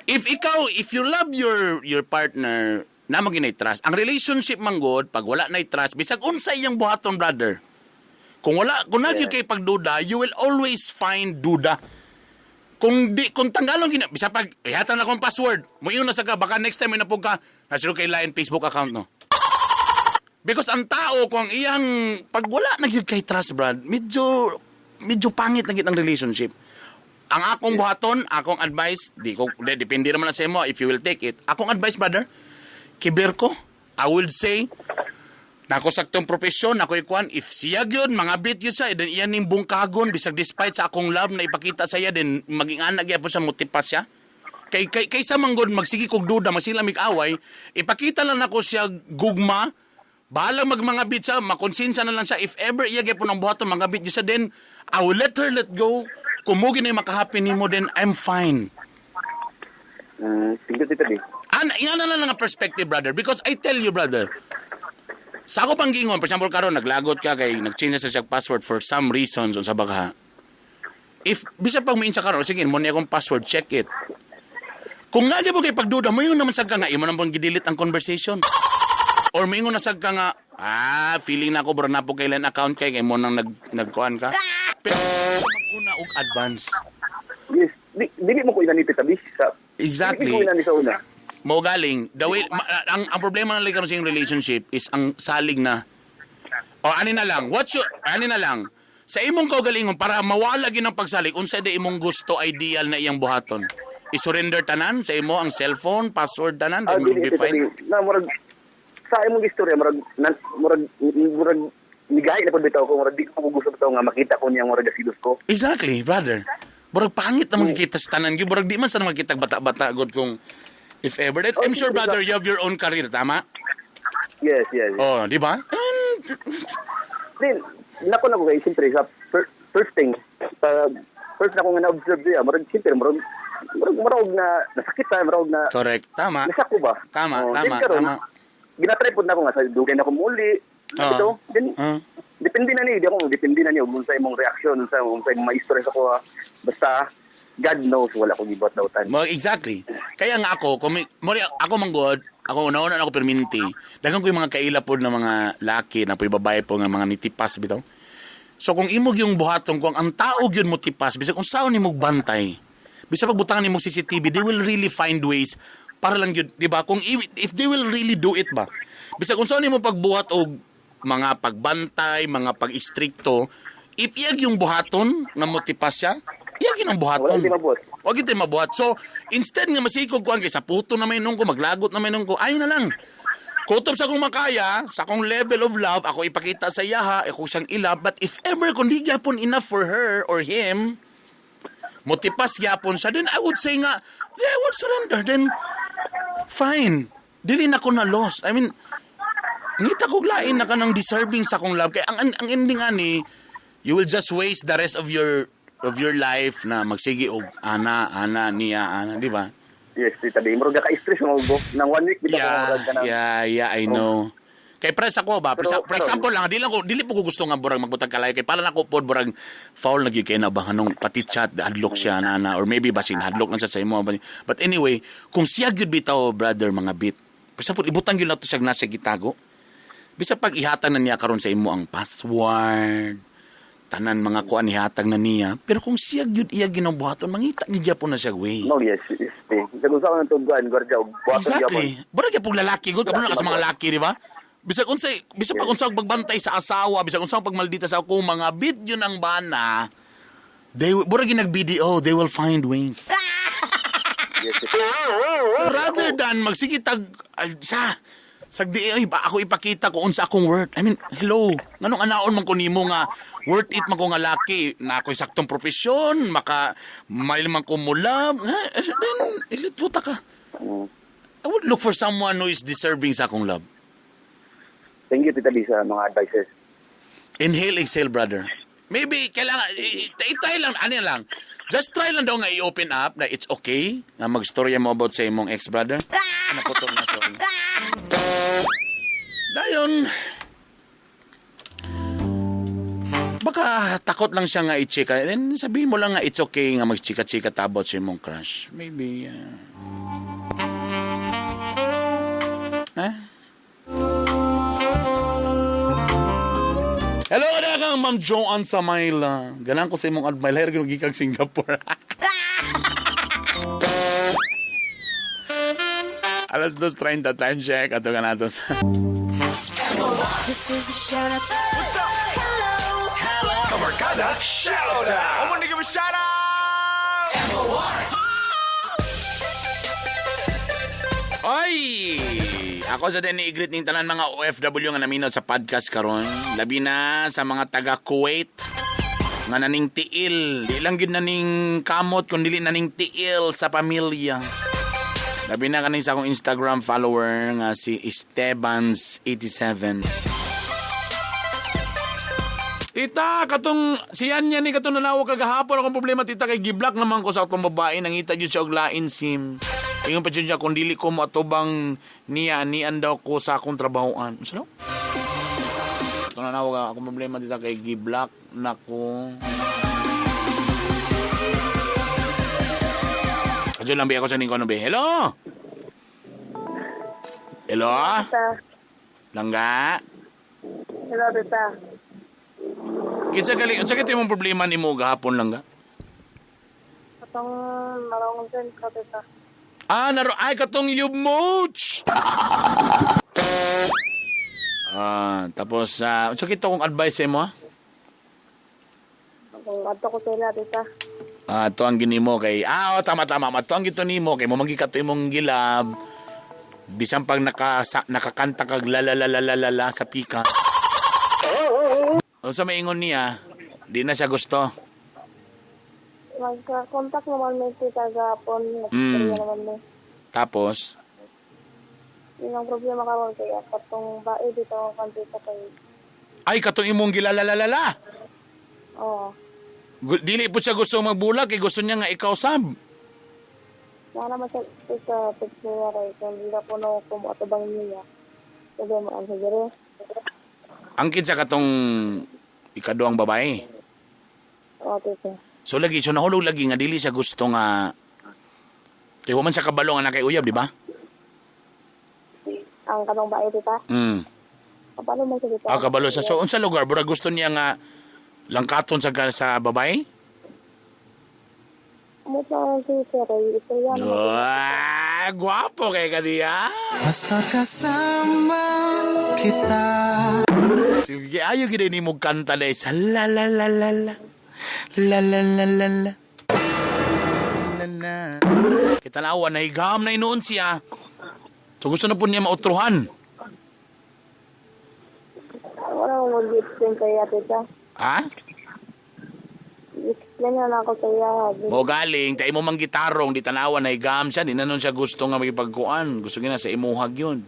Speaker 3: If ikaw, if you love your partner, na mo ginay trust. Ang relationship man gud, pag wala na trust, bisag unsa iyang buhaton, brother. Kung wala, kung naa kay pagduda, you will always find duda. Kung di kung tanggalon gina bisa pag ihatan na akong password, mo na sa ka baka next time mo ka nasiro kay lain Facebook account no. Because ang tao kung ang iyang pag wala na gyud kay trust, brad, medyo medyo pangit na gyud ang relationship. Ang akong buhaton, akong advice, di ko di, depende naman na sa imo if you will take it. Akong advice, brother, kiber ko, I will say nako saktong profesyon, nako ikuan, if siya gyud, mga bit yun siya, then iyan ning bungkagon, bisag despite sa akong love na ipakita sa iya, then maging anak gyapon siya, mutipas siya. Kay kaysa manggod magsige kog duda, magsige mig away, ipakita lang nako siya gugma, bahala mag mga bit siya, makonsensya na lang siya. If ever iya gyapon ang buhaton, mga bit yun siya, then I will let her let go. Kung mo ginay makahappy nimo, then I'm fine.
Speaker 6: Tingnan dito di.
Speaker 3: An yan na lang ang perspective, brother. Because I tell you, brother, sa ako pang gingon, for example, karon naglagot ka kay nag-change na sa siya password for some reasons, unsa ba ka? If bisa pag moinsa karon, sige, mo niya akong password, check it. Kung nga mo kay pagduda, mo naman sad ka nga imo nang gidelete ang conversation. Or moingon na sad ka nga, feeling na ako bro na po kailan account kay kay mo nang nagkuan ka. Pero mag-una og advance.
Speaker 6: Yes, di, dili mo ko inani tabi sa
Speaker 3: Exactly.
Speaker 6: Dili ko inani sa una.
Speaker 3: Mo galing the way ang problema na lang karon sa iyong relationship is ang salig na o ani na lang, what's your ani na lang sa imong kaugalingon para mawala gid ang pagsalig, unsa di imong gusto ideal na iyang buhaton? I-surrender tanan sa imo ang cellphone, password, tanan, then will
Speaker 6: dili
Speaker 3: be
Speaker 6: ito
Speaker 3: fine.
Speaker 6: tabi. Na murag sa imong istorya murag murag nigahi na pud bitaw ko, murag di ko gusto bitaw nga makita ko niya murag gasilos ko.
Speaker 3: Exactly, brother. Murag pangit na makikita sa tanan gyud, murag di man sa makita bata-bata god kung if ever. Then, I'm sure, brother, you have your own career, tama?
Speaker 6: Yes.
Speaker 3: Oh, di ba? And,
Speaker 6: Then nako na ko kay siyempre sa first thing sa first na ko nga na-observe siya, murag siyempre murag na nasakit ta, murag na
Speaker 3: correct, tama.
Speaker 6: nasako ba?
Speaker 3: Tama,
Speaker 6: Oh,
Speaker 3: tama,
Speaker 6: then karon,
Speaker 3: tama.
Speaker 6: Ginatry pod na ko nga sa dugay na ko muli. Ito, then depende na ni, di ako depende na ni ug unsa imong reaksyon, unsa imong maistorya sa ko. Basta God knows wala ko gibuhat dautan.
Speaker 3: Mo exactly. Kaya nga ako, kung mo ako manggod, ako una-una ako perminti. Daghan ko yung mga kaila pod na mga laki na po'y babae po nga mga nitipas bitaw. So kung imog yung buhaton, kung ang tao gyud mo tipas, bisag kung saan nimo bantay, bisag pagbutangan nimo CCTV, they will really find ways Para lang yun, di ba? Kung if they will really do it ba? Bisag unsa nimo pagbuhat og mga pagbantay, mga pag-istrikto, if iyag yung buhaton nga motipas siya, iyag yun ang buhaton.
Speaker 6: Wala mabuhat.
Speaker 3: Wag yun mabuhat. So, instead nga masikog ko ang kay sa puto na may nung ko, maglagot na may nung ko, ay na lang. Kutob sa akong makaya, sa akong level of love, ako ipakita sa iyaha, ako siyang ilove, but if ever kung di gyapon enough for her or him, motipas gyapon siya, then I would say nga, yeah, I would surrender. Then, fine. Dili na ko na lost. I mean, ngita kog lain na ka ng deserving sa akong love. Kaya ang ending ani, you will just waste the rest of your life na magsige og ana, ana, niya, ana, di ba?
Speaker 6: Yes, Tita B. Murag ka-stress mo go. Nang 1 week bitaw murag ka na.
Speaker 3: Yeah, I know. Kay pres ako ba?
Speaker 6: Pero,
Speaker 3: for example lang, dili po ko gusto nga burag magbutang kalayo kay para nako pod burag foul na gyud kay na ba hanong pati chat hadlok siya na or maybe basin hadlok lang siya sa imo. But anyway, kung siya gyud bitaw brother mga bit. Basta pod ibutang gyud nato siya nasa gitago. Bisa pag ihatag na niya karon sa imo ang password, tanan mga kuan ihatag na niya, pero kung siya gyud iya ginabuhaton, mangita ni gyapon na siya way.
Speaker 6: No, yes. Kung sa akong tugwan, gwardiya, buhaton
Speaker 3: exactly. Burag gyapon lalaki gud, kabalo na ka sa mga laki, di ba? Bisag unsay, bisag pag unsang pagbantay sa asawa, bisag unsang pagmaldita sa ako mga video ng bana, they burag nag-BDO, they will find ways.
Speaker 6: Yes.
Speaker 3: So rather than magsige tag sa sagdi ay ba ako ipakita ko unsa akong worth. I mean, hello. Nganong anaon man ko nimo nga worth it man ko nga laki na ako'y saktong propesyon, maka mail man ko mulab, then ilitwuta ka. I would look for someone who is deserving sa akong love.
Speaker 6: Thank you, Tita B, sa mga advices.
Speaker 3: Inhale, exhale, brother. Maybe kailangan i-try lang, ano lang. Just try lang daw nga i-open up na it's okay nga magstorya mo about sa imong ex, brother. Naputol na, sorry. Dayon, baka takot lang siya nga i-chika. Then sabihin mo lang nga it's okay nga magchika-chika about sa imong crush. Maybe, huh? Hello, kada kang Ma'am Joanne Samayla. Ganang ko sa imong admile. Hayar gikag Singapore. Alas 2:30 time check. Ato ka nato sa...
Speaker 7: This is a shout out. What's up? Hello.
Speaker 8: Hello. Kabarkada shout out. I want to give a shout out. MOR.
Speaker 3: Ay! Ako sa din i-greet ning tanan mga OFW nga naminaw sa podcast karon. Labi na sa mga taga Kuwait nga naning tiil. Di lang gyud naning kamot kun dili naning tiil sa pamilya. Labi na kaning sa akong Instagram follower nga si Estebans87. Tita, katong siyan niya ni katong nanawag kagahapon akong problema tita kay giblock naman ko sa atong babae nangita gyud siya og lain sim. Ingon pa siya kung dili ko moatubang niya nian daw ko sa akong trabahoan. Unsa daw? Katong nanawag akong problema tita kay giblock nako. Kadyo lang ba ako sa ningko ano ba? Hello? Hello?
Speaker 9: Tita.
Speaker 3: Langga?
Speaker 9: Hello, tita.
Speaker 3: Kinsa gali, unsa kay imong problema nimo gahapon langga?
Speaker 9: Katong narong send ko, tita.
Speaker 3: Ah, naro ay katong yubmoch. Ah, tapos unsa kito kong advice mo?
Speaker 9: Kung adto ko sila, tita.
Speaker 3: Ah, to ang ginimo kay oh, tama. Ato ang gito nimo kay mo manggikato imong gilab. Bisan pag nakakanta kag la la la la la la sa pika. Unsa may ingon niya, di na siya gusto.
Speaker 9: Magka-contact naman may tita gahapon. Naman may.
Speaker 3: Tapos?
Speaker 9: Yun ang problema karon kay katong bae dito ang tita kay.
Speaker 3: Ay, katong imong gilalalalala.
Speaker 9: Oo.
Speaker 3: Dili po siya gusto magbulag kay gusto niya nga ikaw sab.
Speaker 9: Na naman siya sa text niya kay kung di na po no kumuatubang niya. Sabi mo ang siguro.
Speaker 3: Ang kinsa katong ikaduhang babae.
Speaker 9: Oo, tita.
Speaker 3: So lagi, so nahulog lagi nga dili siya gusto nga kay wa man siya kabalo nga na kay uyab, di ba?
Speaker 9: Ang katong bae, tita? Kabalo man siya, tita.
Speaker 3: Ah, kabalo siya. So unsa lugar bura gusto niya nga langkaton sa babae?
Speaker 9: Mo pa si Sir, istorya naman.
Speaker 3: Ay, Gwapo kay ka diya.
Speaker 10: Basta't kasama kita.
Speaker 3: Sige, ayo gid ni mo kanta dai sa la la la la la. La la la la la. La la. Kita nawa na higam na inoon siya. So gusto na po niya mautruhan.
Speaker 9: Wala akong mag-explain kay tita.
Speaker 3: Ha?
Speaker 9: Explain na ako sa iya.
Speaker 3: Mo galing, tayo mo mang gitarong, di tanawa na higam siya, di na nun siya gusto nga magipagkuan. Gusto niya na sa imuhag yun.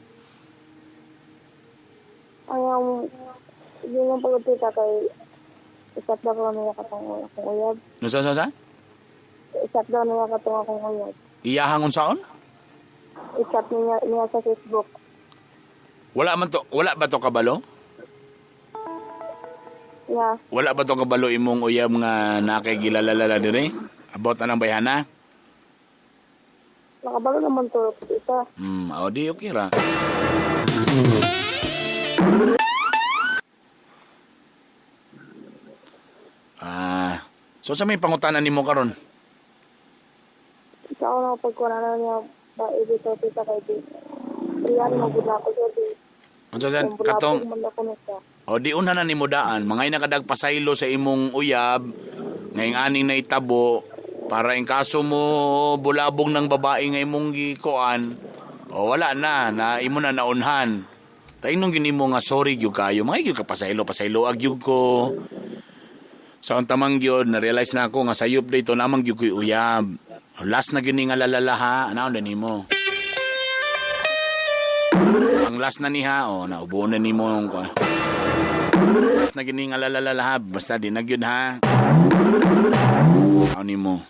Speaker 9: Ayaw, yun yung pagod tita kay isat daw ko niya katong akong uyab.
Speaker 3: No sa?
Speaker 9: Isat daw niya katong akong uyab.
Speaker 3: Iyahang unsaon?
Speaker 9: I-chat niya sa Facebook.
Speaker 3: Wala man to, wala ba to kabalo?
Speaker 9: Yeah.
Speaker 3: Wala ba to kabalo imong uyab nga nakay gilalalala dire? About anang bayhana?
Speaker 9: Nakabalo naman to tita.
Speaker 3: O di okay ra. Ah, so sa may pangutana nimo karon?
Speaker 9: Sa ako na pagkuha na niya ba ibito tita kay di. Riyan mo gud ako sa di.
Speaker 3: Unsa sa katong o di una na nimo daan, mga nakadag pasaylo sa imong uyab, ngayong aning naitabo para in kaso mo bulabong ng babae nga imong gikuan, o wala na, na imo na naunhan. Tainong gini mo nga sorry gyud kayo, mga gyud ka pasaylo, pasaylo ag gyud ko. Sa untamang gyud na-realize na ako nga sayop dito namang gyud ko'y uyab. Last na gini nga lalala ha, anaon na nimo. Ang last na niha, o naubuon na nimo yung ko. Last na gini nga lalala ha, basta di na gyud ha. Anaon nimo.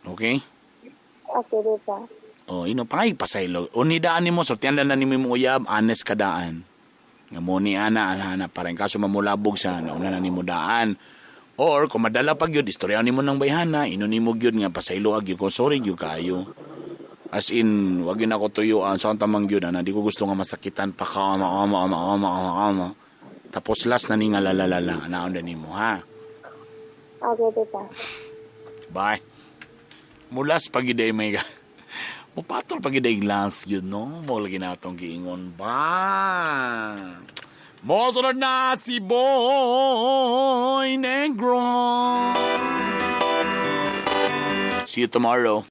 Speaker 3: Okay?
Speaker 9: Okay, tita.
Speaker 3: O, ino pangay pasaylo. Unidaan nimo, sortihan na nimo imong uyab, honest ka daan. Nga mo ni ana, ana, para in kaso mamulabog sa nauna na nimo daan. Or kung madala pa gyud, istorya nimo ng bayhana, ino nimo gyud nga pasaylo ag gyud ko, sorry gyud kayo. As in, wag yun ako tuyuan, sa tamang gyud ana, di ko gusto nga masakitan pa ka, ama, ama, ama, ama, ama, ama. Tapos last na ni nga lalalala, anaon na nimo ha.
Speaker 9: Okay, tita.
Speaker 3: Bye. Mulas pag iday may ka. Mupatol pag iday last yun, no? Mo lagi na itong giingon ba? Mosunod na si Boy Negro. See you tomorrow.